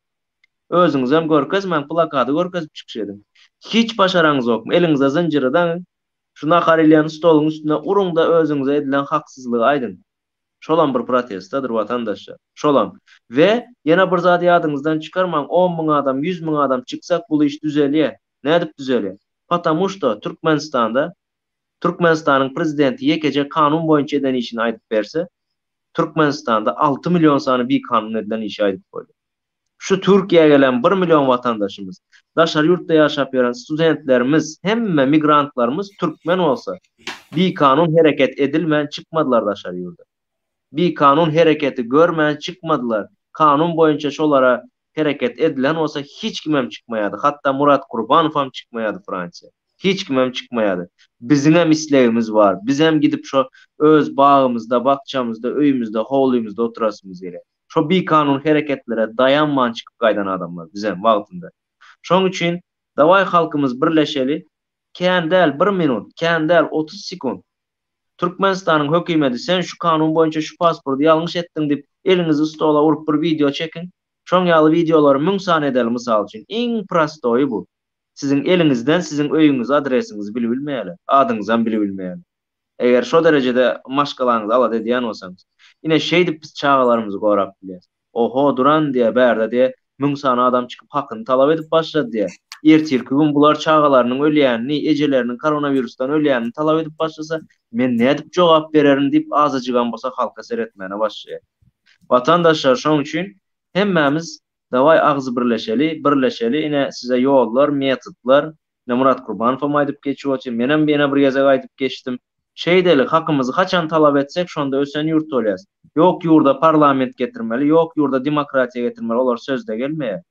Özüňizem görkezmäň plakady görkezip çykyş ediň. Hiç başaraňyzokmy? Eliňize zynjyry daňyň. Şu nahar ilýän stoluň üstüne uruňda özüňize edilen haksyzlygy aýdyň. Şolam bir protestadyr watandaşlar. Şolam. We ýene bir zady ýadyňyzdan çykarmaň 10 müň adam 100 müň adam çyksak bul iş düzelýä. Nädip düzelýä? Patamu şto Türkmenistanda Türkmenistanyň prezidenti ýekeje kanun boýunça eden işini aýdyp berse Türkmenistanda 6 million sany bikanun edilen işi aýdyp bolýar. Şu Türkiýä gelen bir million watandaşymyz, daşary ýurtda ýaşap ýören studentlerimiz, hemme migrantlarymyz türkmen bolsa, bikanun hereket edilmän çykmadylar daşary ýurda. Bikanun hereketi görmän çykmadylar. Kanun boýunça şolara hereket edilen bolsa hiç kimem çykmaýardy. Hatda Murat Kurbanowam çykmaýardy Fransiýa. Hiç kimem çykmaýardy. Biziňem islegimiz bar. Bizem gidip şo öz bagymyzda, bakjamyzda, öýümizde, howlymyzda oturasymyz gelýär. Şo bikanun hereketlere daýanman çykyp gaýdan adamlar bizem wagtynda. Şoň üçin dawaý halkymyz birleşeli, kän däl bir minut, kän däl 30 sekunt. Türkmenistanyň hökimedi sen şu kanun boýunça şu pasporty ýalňyş etdiň diýip eliňizi stola urup bir wideo çekiň. Şoň ýaly wideolary müň sany edeli mysal üçin. Iň prostoýy bu. Siziň eliňizden siziň öýüňizi adresiňizi bilibilmeýärler. Adyňyzam bilibilmeýärler. Eger şo derejede maşgalaňyzy alada edýän bolsaňyz. Ine şeýdip biz çagalarymyzy gorap bilýäs. Oho duran diýä bärde diýä müň sany adam çykyp hakyny talap edip başlady diýä. Ertirki gün bular çagalarynyň ölýänini, ejeleriniň koronawirusdan ölýänini talap edip başlasa, men nädip jogap bererin diýip azajygam bolsa halka seretmäne başlaýar. Watandaşlar şoň üçin hemmämiz dawaý agzybirleşeli, birleşeli ine size ýollar, metodlar, Ine Myrat Kurbanowam aýdyp geçip otyr, menem ýene bir gezek aýdyp geçdim. Şeýdeli, hakymyzy haçan talap etsek, şonda ösen ýurt bolýas. Ýok ýurda parlament getirmeli, ýok ýurda demokratiýa getirmeli, olar sözde gelmeýär.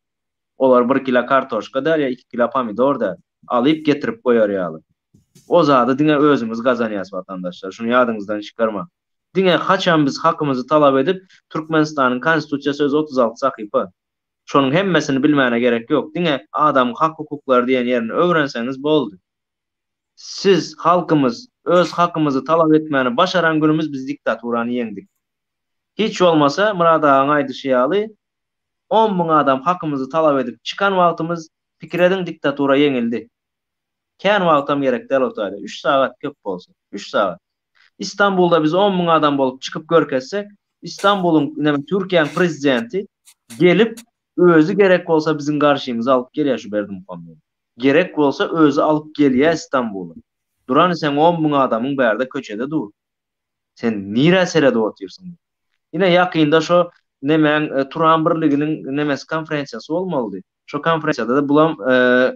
Olar bir kilo kartoşka däl ýa iki kilo pomidor däl, alyp getirip goýar ýaly. O zady diňe özümiz gazanýas watandaşlar, şuny ýadyňyzdan çykarmaň. Diňe haçan biz hakymyzy talap edip, Türkmenistanyň Konstitusiýasy özi 36 sahypa. Şonuň hemmesini bilmäne gerek ýok. Diňe adamyň hak-hukuklary diýen ýerini öwrenseňiz boldy. Siz, halkymyz, öz hakymyzy talap etmäni başaran günümiz biz diktaturany ýeňdik. Hiç bolmasa, Myrat agaň aýdyşy ýaly, on müň adam hakymyzy talap edip çykan wagtymyz, pikir ediň diktatura ýeňildi. Kän wagtam gerek däl o taýda. Üç sagat köp bolsa. Üç sagat. Istanbulda biz 10 müň adam bolup çykyp görkezsek, Istanbulyň, näme Türkiýäniň prezidenti gelip özi gerek bolsa biziň garşymyza alyp gelýär şu Berdimuhamedi. Gerek bolsa özi alyp gelýär Istanbula. Duran sen 10 müň adamyň bärde köçede dur. Sen nirä seredip otyrsyň? Ine ýakynda şo nemäň e, Turan birliginiň nemesi konferensiýasy bolmalydy. Şo konferensiýada-da bulam e,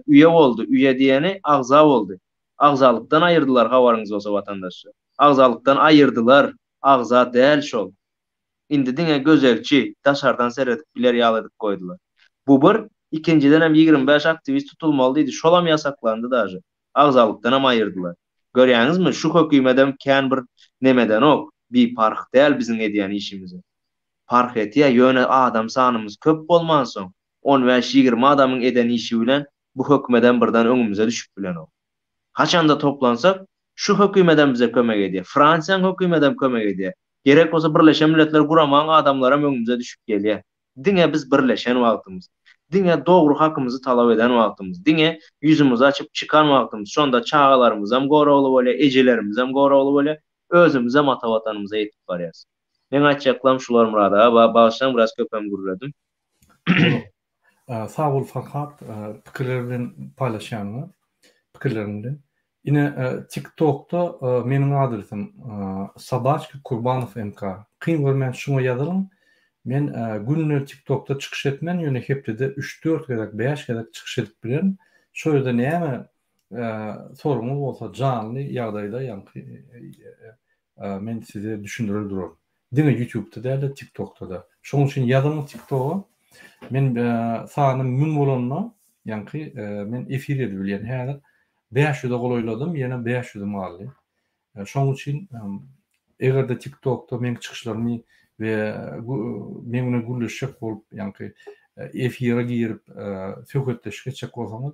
üýe boldy. Üýe diýeni agza boldy. Agzalykdan aýyrdylar habaryňyz bolsa watandaşlar. Agzalykdan aýyrdylar. Agza däl şol. Indi diňe gözegçi, daşardan seredip biler ýaly edip goýdular. Bu bir, ikinjidenem 25 aktiwist tutulmaly diýdi, şolam ýasaklandy daže. Agzalykdanam aýyrdylar. Görýäňizmi, şu hökümedem kän bir nemedenok, biparh däl biziň edýän işimize. Parh etýä, ýöne adam sanymyz köp bolmansoň, on bäş-ýigrimi adamyň eden işi bilen bu hökümedem birden öňümize düşüp bilenok. Haçanda toplansak, şu hökümedem bize kömek edýär. Fransiýaň hökümedem kömek edýär. Gerek bolsa Birleşen Milletler Guramaň adamlaram öňümize düşüp gelýär. Diňe biz birleşen wagtymyz, diňe dogry hakymyzy talap eden wagtymyz, diňe ýüzümizi açyp çykan wagtymyz, şonda çagalarymyzam goragly bolýar, ejelerimizem goragly bolýar, özümizem ata Watanymyza ýetip barýas. Meň aýtjaklarym şular Myrat aga, bagyşlaň biraz köpem gürledim. Sag bol Farhat pikirler bilen paýlaşýanyňa, pikirleriň bilen. Ine TikTokda meniň adresim Sobaçka Kurbanow MK. Kyn görmän şuňa ýazylyň. Men günde TikTokda çykyş etmen, ýöne hepdede üç-dört gezek, bäş gezek çykyş edip bilerin. Şo ýerde näme soragyňyz bolsa janly ýagdaýda ýaňky men size düşündirer duraryn. Diňe ýutubda däl-de tiktokda-da. Şonuň üçin ýazyň tiktoga. Men sanym 1000 bolanda ýaňky men efir edip bilýän. Häzir 500-e golaýladym, ýene 500-üm galdy. Şonuň üçin eger-de tiktokda meň çykyşlarymy we meň bilen gürleşjek bolup, ýaňky efire girip söhbetdeşlik etjek bolsaňyz,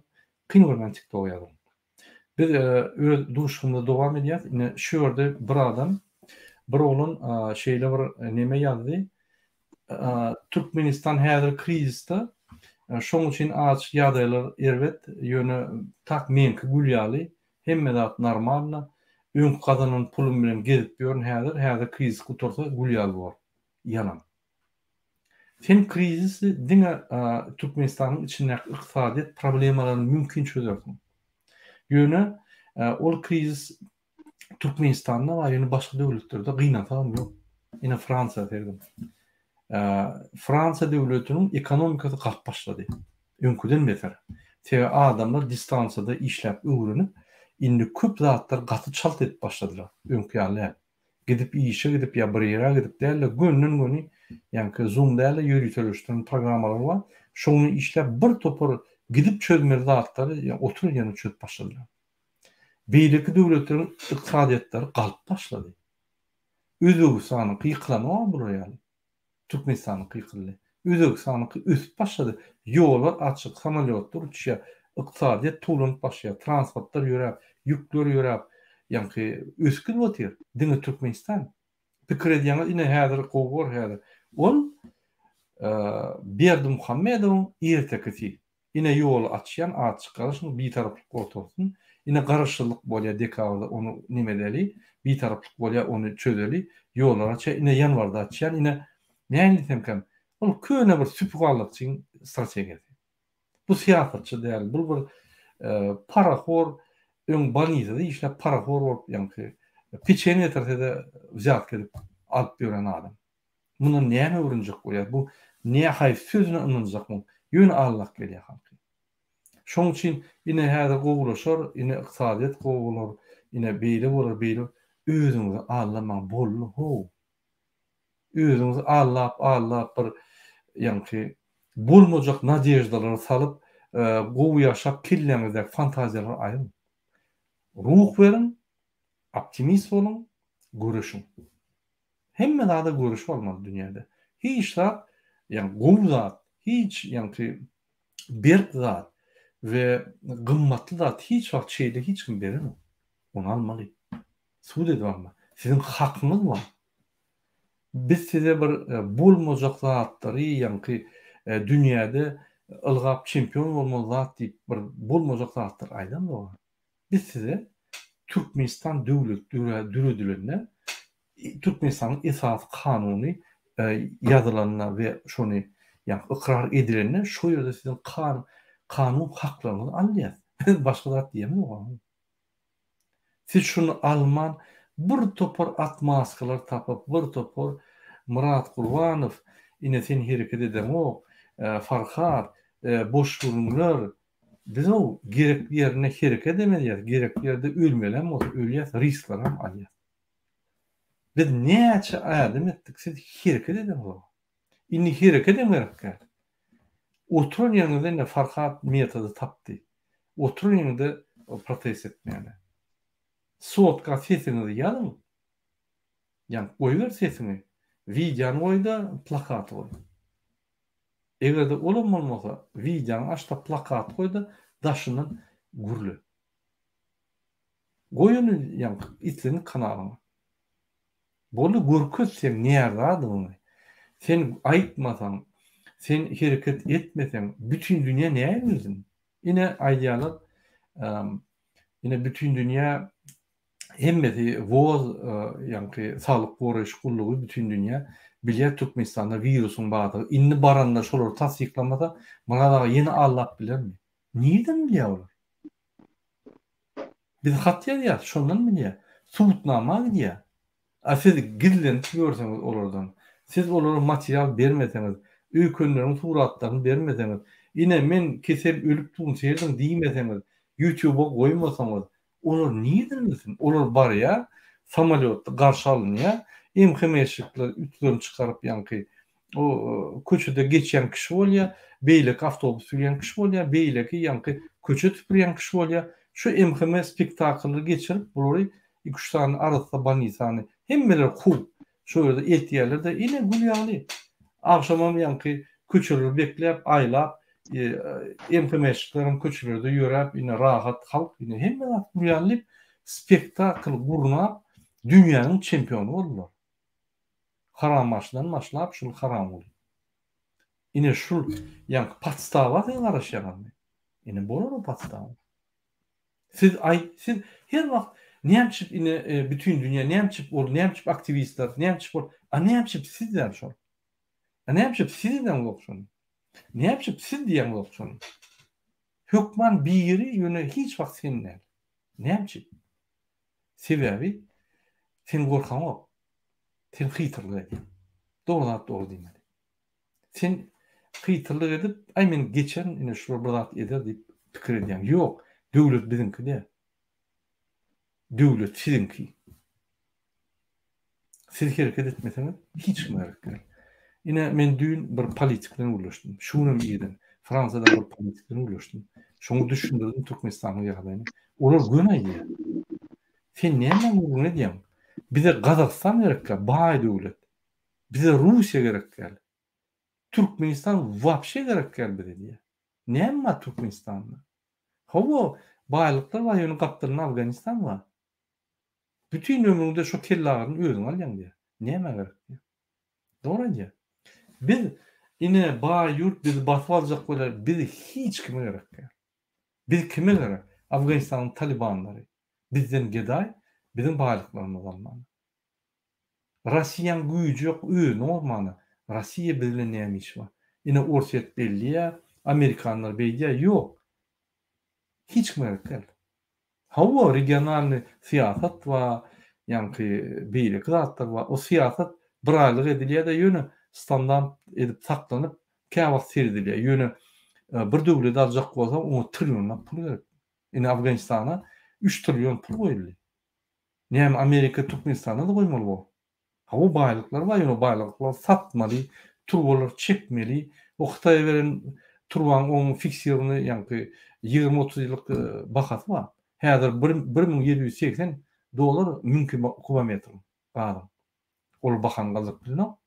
kyn görmän tiktoga ýazyň. Biz öz duşuşygymyzy dowam edýäs. Ine şu ýerde bir adam, bir oglan şeýle bir neme ýazdy. Türkmenistan häzir krizisde, şoň üçin aç ýagdaýlar erbet, ýöne tak meňki gül ýaly, hemme zat normalno. Öňki gazanan pulum bilen gezip ýörün häzir, häzir krizis gutarsa gül ýaly bor. Ýalan. Sen krizisi diňe Türkmenistanyň içindäki ykdysadyýet problemalaryny mümkin çözersiň. Ýöne ol krizis Türkmenistanda bar, ýöne başga döwletlerde gynansagam ýok. Ine Fransiýa serediň. Fransiýa döwletiniň ekonomikasy galyp başlady. Öňküden beter. Sebäbi adamlar distansiýada işläp öwrenip, indi köp zatlary gaty çalt edip başladylar. Öňki ýaly däl. Gidip işe gidip ýa bir ýere gidip däl-de gönden-göni ýaňky zoom däl-de ýöriteleşdirilen programmalar bar. Şoňa işläp bir topar gidip çözmeli zatlary ýa oturan ýerinde çözüp başladylar. Beýleki döwletleriň ykdysadyýetleri galyp başlady. Özbegistanyňky ýykylanok bular ýaly. Türkmenistanyňky ýykyldy. Özbegistanyňky ösüp başlady. Ýollar açyk, samolýotlar uçýar, ykdysadyýet towlanyp başlaýar, transportlar ýöräp, ýükler ýöräp, ýaňky ösüp gidip otyr. Diňe Türkmenistan. Pikir edýäňiz, ine häzir gowy bor häzir. Ol Berdimuhamedowyň ertekisi. Ine ýoly açýan at çykaryşyň bitaraplyk ortasyn ine garaşsyzlyk bolýa dekabrda ony nemedeli bitaraplyk bolýa ony çözeli ýollar açýa ine ýanwarda açýan ine näme diýsemkäm ol köne bir süpük allakçyň strategiýasy bu syýasatçy däl bul bir parahor öň bolnisada işläp parahor bolup ýaňky peçenýe getirsede wzýatka edip alyp ýören adam. Mundan näme öwrenjek bolýar? Bu ne haýsy sözüne ynanjak muň? Ýöne allak gelýär halky. Şoň üçin ine häzir gowulaşar, ine ykdysadyýet gowy bolar, ine beýle bolar, beýle özüňizi aldamaň boldy how. Özüňizi aldap, aldap bir ýaňky bolmajak nadeždalary salyp, gowy ýaşap kelläňizdäki fantaziýalary aýryň. Ruh beriň, optimist boluň, göreşiň. Hemme zada görüş bolmaly dünýäde. Hiç zat, ýagny gowy zat, hiç ýaňky berk zat we gymmatly zat hiç wagt şeýle hiç kim berenok. Ony almaly. Sud edip almaly. Siziň hakyňyz bar. Biz size bir bolmajak zatlary ýaňky dünýäde ylgap çempion bolmaly zat diýip bir bolmajak zatlary aýdamzok. Biz size Türkmenistan döwleti döredilende Türkmenistanyň esasy kanuny ýazylanda we şony ýagny ykrar edilende şo ýerde siziň kanun haklaryňyzy alýas. Biz başga zat diýemzok. Siz şuny alman bir topar atmaskalar tapyp bir topar Myrat Gurbanow ine sen hereket edeňok Farhat boş gürrüňler Biz-ow gerekli ýerinde herekedem edýäs, gerekli ýerde ölmelem bolsa ölýäs, risklerem alýas. Biz näçe ädim etdik, siz hereket edeňzok. Indi herekedem gerek däl. Oturan ýeriňizde indi Farhat metody tapdy. Oturan ýeriňizde protest etmäne. Sotka sesiňizi ýazyň. Ýa goýber sesiňi. Wideony goý-da, plakaty goý. Eger-de olam bolmasa, wideony aç-da plakat goý-da, daşyndan gürle. Goý ony ýaňky islendik kanalyňa. Boldy, görkez seň närzadygyňy. Sen aýtmasaň, sen hereket etmeseň, bütin dünýä näme bilsin? Ine aýdýarlar, ine bütin dünýä. Hemmesi WOZ ýaňky saglyk goraýyş gullugy bütin dünýä bilýär Türkmenistanda wirusyň bardygy. Indi baranda şolar tassyklamasa Myrat aga ýene aldap bilermi? Nirden bilýär olar? Biz hat ýazýas şondan bilýär. Subutnama gidýär. A siz gizlenip ýörseňiz olardan, siz olara material bermeseňiz, öýkenleriň suratlaryny bermeseňiz, ine men kesel ölüp durun serediň diýmeseňiz, ýutuba goýmasaňyz, Olar nirden bilsin? Olar barýar, samolýotda garşy alynýar, MHM-şikler ütlerini çykaryp ýaňky o köçede geçýän kişi bolýar, beýleki awtobus sürýän kişi bolýar, beýleki ýaňky köçe süpürýän kişi bolýar. Şu MHM spektakllary geçirip bulary iki-üç sany arassa bolnisany hemmeleri kowup Şo ýerde eltýärler-de, ine, gül ýaly. Agşamam ýaňky köçeleri bekläp, aýlap, MHM-şiklerem köçelerde ýöräp, ine, rahat halk, ine, hemme zat gül ýaly diýip, spektakl gurnap, dünýäniň çempiony boldular. Harambaşydan başlap, şul Haramguly. Ine, şul ýaňky podstawa siz garaşýaňyzmy? Ine, bolar o podstawa. Siz aý siz her wagt nämçip ine bütin dünýä nämçip ol nämçip aktiwistler nämçip ol a nämçip siz däl şol. A nämçip siz edeňzok şony. Nämçip siz diýeňzok şony. Hökman biri ýöne hiç wagt sen däl. Nämçip? Sebäbi sen gorkaňok. Sen hyýtyrlyk edýäň. Dogry zat dogry diýmeli. Sen hyýtyrlyk edip, aý men geçerin, ine şular bir zat eder diýip pikir edýäň. Ýok, döwlet biziňki däl. Döwlet siziňki. Siz hereket etmeseňiz, hiç kime gerek däl. Ine, men düýn bir politik bilen gürleşdim. Şu günem irden Fransiýadan bir politik bilen gürleşdim. Şoňa düşündirdim Türkmenistanyň ýagdaýyny. Olar göni aýdýar. Sen nämäň gürrüňini edýäň? Bize Gazagystan gerekkä, baý döwlet. Bize Russiýa gerek däl. Türkmenistan wapşe gerek däl bize diýýär. Näme bar Türkmenistanda? Hawa, baýlyklar bar, ýöne gapdalynda Afganistan bar. Bütin ömrüňde şo kellagyryny özüň alýaň diýýär. Nämä gerek diýýär. Dogry aýdýar. Biz ine baý ýurt bizi basyp aljak bolýar, biz hiç kime gerek däl. Biz kime gerek? Afganistanyň talibanlary bizden gedaý, biziň baýlyklarymyzy almana. Rossiýaň güýji ýok özüni gormana. Rossiýa biz bilen näme işi bar. Ine Orsýet belliýä, Amerikanlar beýdýä, ýok. Hiç kime gerek däl. Hawa regionalnyý syýasat bar, ýaňky beýleki zatlar bar. O syýasat bir aýlyk edilýä-de ýöne standart edip saklanyp käwagt seredilýä. Ýöne bir döwleti aljak bolsaň oňa trillionlap pul gerek. Ine Afganistana üç trillion pul goýuldy. Näme Amerika Türkmenistanda-da goýmaly bor. Hawa baýlyklar bar ýöne baýlyklary satmaly, turbalary çekmeli. O Hytaýa beren turbaň oň fiksirowny ýaňky 20-30 ýyllyk bahasy bar. Häzir bir 1780 dollar 1000 kubometriň gazyň. Ol bahany galdyryp bilenok.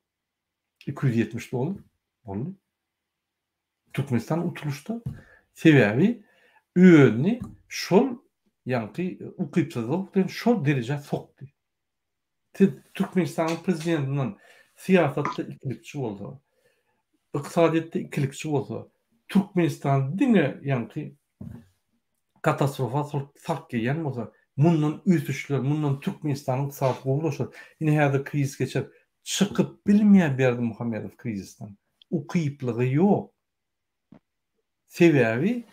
270 dollar boldy. Türkmenistan utulyşda. Sebäbi özüni şol ýaňky ukypsyzlyk bilen şol derejä sokdy. Siz Türkmenistanyň prezidentinden syýasatda ikilikçi bolsa, ykdysadyýetde ikilikçi bolsa, Türkmenistan diňe ýaňky katastrofa salyp gelýän bolsa, mundan ösüşler, mundan Türkmenistanyň ykdysady gowulaşar. Ine häzir krizis geçer. Çykyp bilmeýär Berdimuhamedow krizisden. Ukyplygy ýok. Sebäbi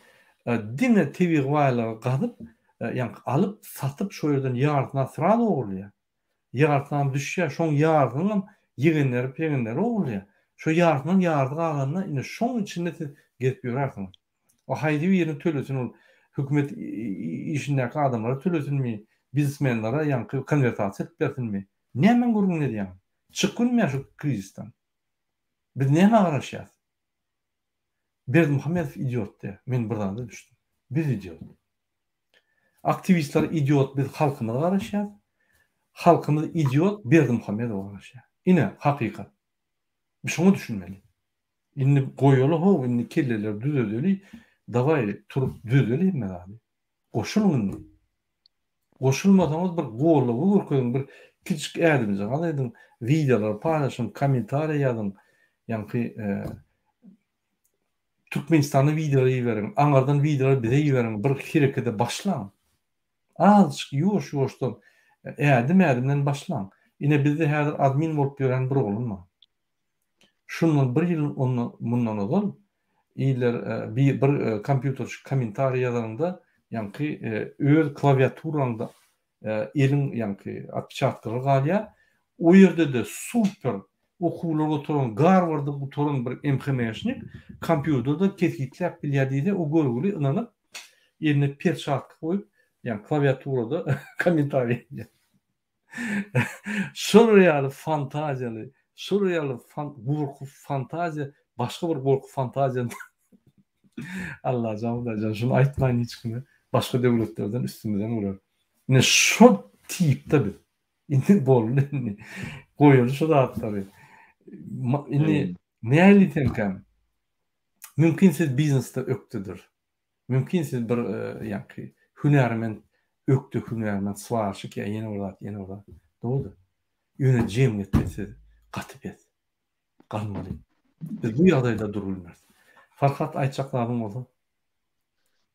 diňe tebigy baýlygy gazyp, ýaňky alyp, satyp şo ýerden ýarsyna sraz ogurlaýar. Ýarsynam düşýär, şoň ýarsynyňam ýegenleri, pegenleri ogurlaýar. Şo ýarsyndan ýarysy galanda ine şoň içinde siz gezip ýörärsiňiz. O haýsy birini tölesin ol hökümet işindäki adamlara tölesinmi, biznesmenlere ýaňky konwertasiýa edip bersinmi? Nämäň gürrüňini edýäňiz? Çykyp bilmeýär şu krizisden. Biz nämä garaşýas? Berdimuhamedow idiot diýýär. Men bir zada düşdüm. Biz idiot. Aktiwistler idiot biz halkymyza garaşýas. Halkymyz idiot Berdimuhamedowa garaşýar. Ine hakykat. Biz şoňa düşünmeli. Indi goýaly how indi kelleleri düzedeli daway turup düzedeli hemme zady. Goşulyň indi. Goşulmasaňyz bir goldawy görkeziň bir kiçijik ädimjagaz ediň wideolary paýlaşyň kommentariýa ýazyň ýaňky Türkmenistana wideolar iberiň aňardan wideolar bize iberiň bir herekede başlaň. Azajyk ýuwaş ýuwaşdan. Ädim-ädimden başlaň. Ine bizde häzir admin bolup ýören bir oglan bar. Şundan bir ýyl mundan ozal iller bir kompýuterçi kommentariý ýazanynda ýaňky öz klawiaturaňda eliň ýaňky otpeçatkalary galýar. O ýerde-de super okuwlar gutaran, Garwardy gutaran bir MHM-şnik kompýuterde kesgitläp bilýär diýse, o görgüli ynanyp, eline perçatka goýup, ýagny klawiaturada kommentariý edýär. Şolar ýaly fantaziýaly, şolar ýaly gorky fantaziýa, başga bir gorky fantaziýa Allajan Hudaýjan şuny aýtmaýyn hiç kime, başga döwletlerden üstümizden güler. Ine şo tipde biz. Indi boldy indi. Goýaly şu zatlary. Indi nähili diýsemkäm? Mümkin siz biznesde ökdedir. Mümkin siz bir ýaňky hünärment, ökde hünärment, swarşik ýa ýene bir zat, ýene bir zat. Dogry. Ýöne jemgyýetde siz gaty pes. Galmaly. Biz bu ýagdaýda durup bilmeris. Farhat aýtjak zadyň bolsa.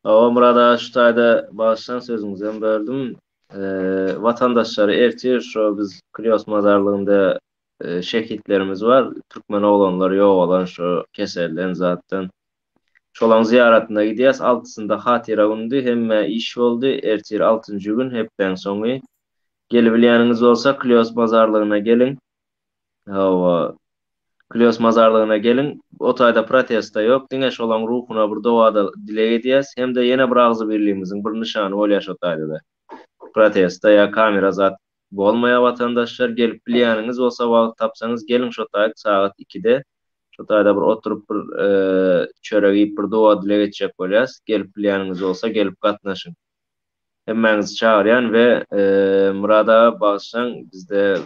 Hawa Myrat aga şu taýda bagyşlaň sözüňizem böldüm. Watandaşlary ertir şo biz Klios mazarlygynda şehitlerimiz bar. Türkmen oglanlar ýogalan şo keselden zatdan. Şolaň zyýaratyna gidýäs. Altysynda hatyra günüdi. Hemme iş boldy. Ertir altynjy gün hepdäň soňy. Gelibilýäniňiz bolsa Klios mazarlygyna geliň. Hawa. Klios mazarlygyna geliň. O taýda protest-de ýok. Diňe şolaň ruhuna bir doga-da dileg edýäs. Hem-de ýene bir agzybirligimiziň bir nyşany bolýar şo taýda-da. Protest-de ýa kamera zat bolmaýar watandaşlar. Gelip bilýäniňiz bolsa wagt tapsaňyz geliň şo taýyk sagat ikide. Şo taýda bir oturyp bir çörek iýip bir doga-dileg etjek bolýas. Gelip bilýäniňiz bolsa gelip gatnaşyň. Hemmäňizi çagyrýan we Myrat aga bagyşlaň bizde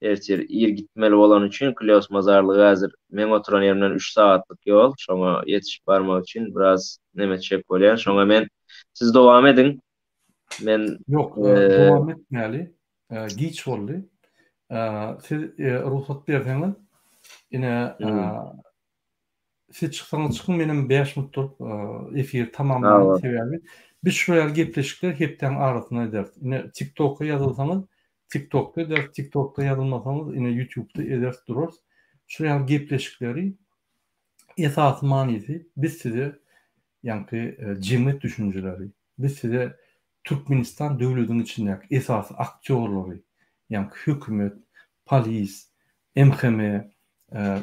Ertir ir gitmeli bolany üçin Klios mazarlygy häzir meň oturan ýerimden üç sagatlyk ýol, şoňa ýetişip barmak üçin biraz neme etjek bolýan. Şoňa men siz dowam ediň. Men Ýok, dowam etmäli. Giç boldy. Siz rugsat berseňiz, ine Siz çyksaňyz çykyň menem 5 minut durup efiri tamamlaýyn sebäbi biz şu ýaly gepleşikler hepdäň arasynda ederis. Ine TikToka ýazylsaňyz TikTokda ederis, TikTokda ýazylmasaňyz ine YouTubeda ederis durarys. Şu ýaly gepleşikleri esasy manysy biz size ýaňky jemgyýet düşünjeleri, biz size Türkmenistan döwlediniň içindäki esasy aktýorlary, ýaňky hökümet, polis, MHM,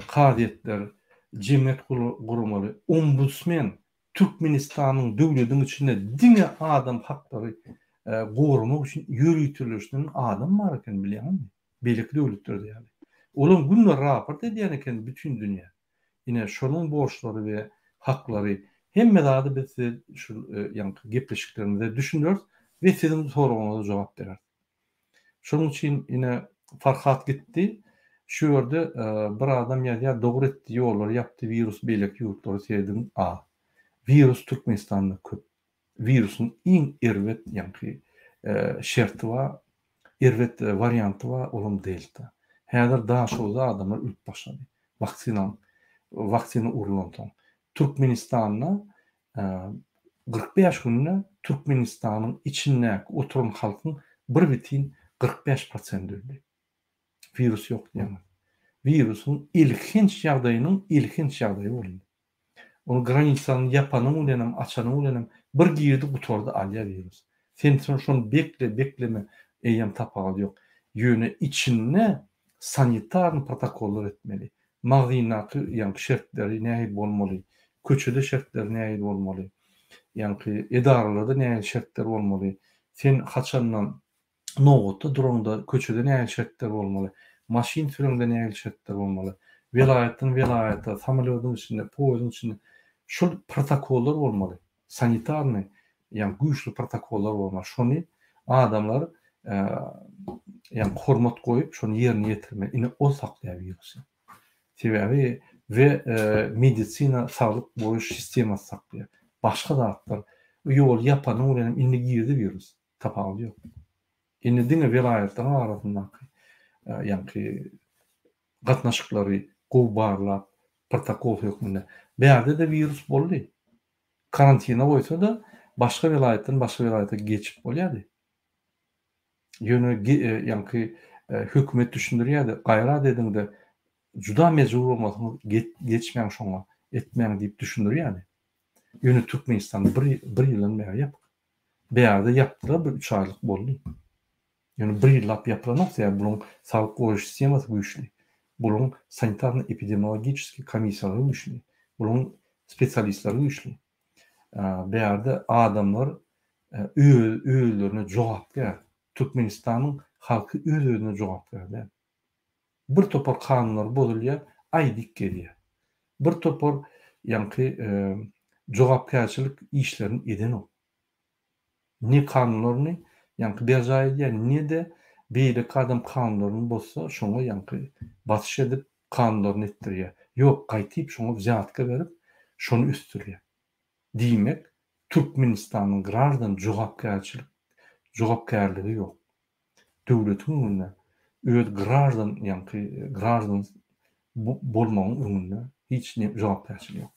kazyýetler, jemgyýet guramaly, ombudsmen Türkmenistanyň döwlediň içinde diňe adam haklary goramak üçin ýöriteleşdirilen adam bar eken bilýäňizmi? Beýleki döwletlerde ýaly. Olam günde raport edýän eken bütin dünýä. Ine şonuň borçlary we haklary hemme zady biz size şu ýaňky gepleşiklerimizde düşündireris we siziň soragyňyza jogap bereris. Şonuň üçin ine Farhat gitdi. Şu ýerde bir adam ýazýar dogry etdi ýollary ýapdy wirus beýleki ýurtlara serediň a. Wirus Türkmenistanda köp. Wirusyň iň erbet ýaňky şerti bar, erbet warianty bar olam delta. Häzir Daşoguzda adamlar ölüp başlady. Waksina waksina urlansoň. Türkmenistanda 45 günde Türkmenistanyň içindäki oturan halkyň bir bitin 45 prosenti öldi. Wirus ýok diýemez. Wirusyň elhenç ýagdaýynyň elhenç ýagdaýy boldy. Ony granisany ýapanyň bilenem, açanyň bilenem bir girdi gutardy alýar wirus. Sen şony bekle, bekleme eýýäm tapawudy ýok. Ýöne içinde sanitarny protokollar etmeli. Magazyndaky ýaňky şertleri nähili bolmaly, köçede şertleri nähili bolmaly, ýaňky edaralarda nähili şertler bolmaly, sen haçandan nobatda duraňda köçede nähili şertler bolmaly, maşyn süreňde nähili şertler bolmaly, welaýatdan welaýata, samolýodyň içinde, poýeziň içinde şol protokollar bolmaly, sanitarnyý, ýagny güýçli protokollar bolmaly. Şony adamlar ýagny hormat goýup, şony ýerine ýetirmeli. Ine ol saklaýar wirusy. Sebäbi we medisina saglyk goraýyş sistemasy saklaýar. Başga zatlar ýoly ýapanyň bilen hem indi girdi wirus. Tapawudy ýok. Indi diňe welaýatlaryň arasyndaky ýaňky gatnaşyklary gowy barlap, protokol hökmünde. Bärde-de wirus boldy. Karantina goýsa-da, başga welaýatdan başga welaýata geçip bolýardy. Ýöne ýaňky hökümet düşündirýärdi, gaýrat ediň-de, juda mejbur bolmasaňyz geçmäň şoňa, etmäň diýip düşündirýärdi. Ýöne Türkmenistanda bir bir ýyldan bäri ýapyk. Bärde ýapdylar bir üç aýlyk boldy. Ýöne bir ýyllap ýapylanok sebäbi bularyň saglyk goraýyş sistemasy güýçli. Bularyň sanitarno-epidemiologiçeskiý komissiýalary güýçli. Bularyň spesialistleri güýçli. Bärde adamlar öz özlerine jogapkär. Türkmenistanyň halky öz özüne jogapkär däl. Bir topar kanunlar bozulýar, aý dik gelýär. Bir topar ýaňky jogapkärçilik işlerini edenok. Ne kanunlaryny ýaňky berjaý edýär, ne-de beýleki adam kanunlaryny bozsa, şoňa ýaňky basyş edip, kanunlaryny etdirýär. Ýok, gaýtyp şoňa wzýatka berip, şony ösdürýär. Diýmek, Türkmenistanyň graždan jogapkärçilik, jogapkärligi ýok. Döwletiň öňünde öz graždan ýaňky graždan bolmagyň öňünde hiç ne jogapkärçilik ýok.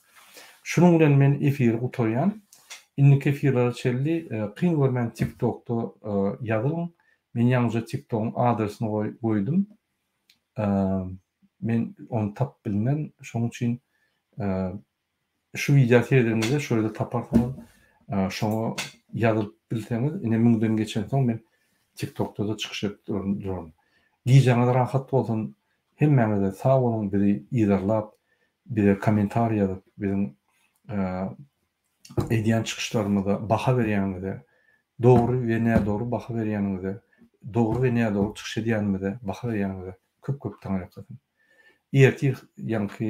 Şunuň bilen men efiri gutarýan. Indiki efirlere çenli kyn görmän TikTokda ýazylyň. Men ýaňyja TikTogyň adresini goýdum. Men ony tapyp bilmen. Şonuň üçin Şu wideo seredeniňizde şo ýerde taparsyňyz. Şoňa ýazylyp bilseňiz, ine müňden geçensoň men TikTokda-da çykyş edip duraryn. Gijäňiz rahat bolsun. Hemmäňize sag boluň bizi yzarlap, bize kommentariý ýazyp, biziň edýän çykyşlarymyza baha berýäniňize, dogry we nädogry baha berýäniňize, dogry we nädogry çykyş edýänimize baha berýäniňize köp-köp taňryýalkasyn. Ertir ýaňky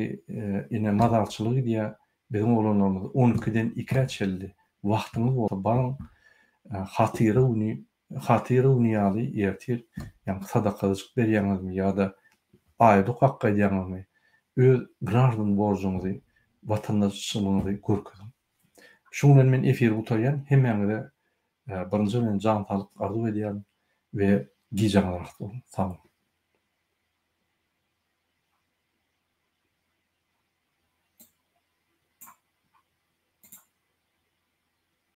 ine mazarçylyk gidýär, biziň oglanlarymyz on ikiden ikä çenli wagtyňyz bolsa baryň, hatyra güni, hatyra güni ýaly ertir ýaňky sadakajyk berýäňizmi ýa-da aýat okap gaýdýaňyzmy, öz graždan borjuňyzy, watandaşçylygyňyzy görkeziň. Şuň bilen men efiri gutarýan, hemmäňize birinji bilen jan saglyk arzuw edýärin we gijäňiz rahat bolsun. Sag boluň.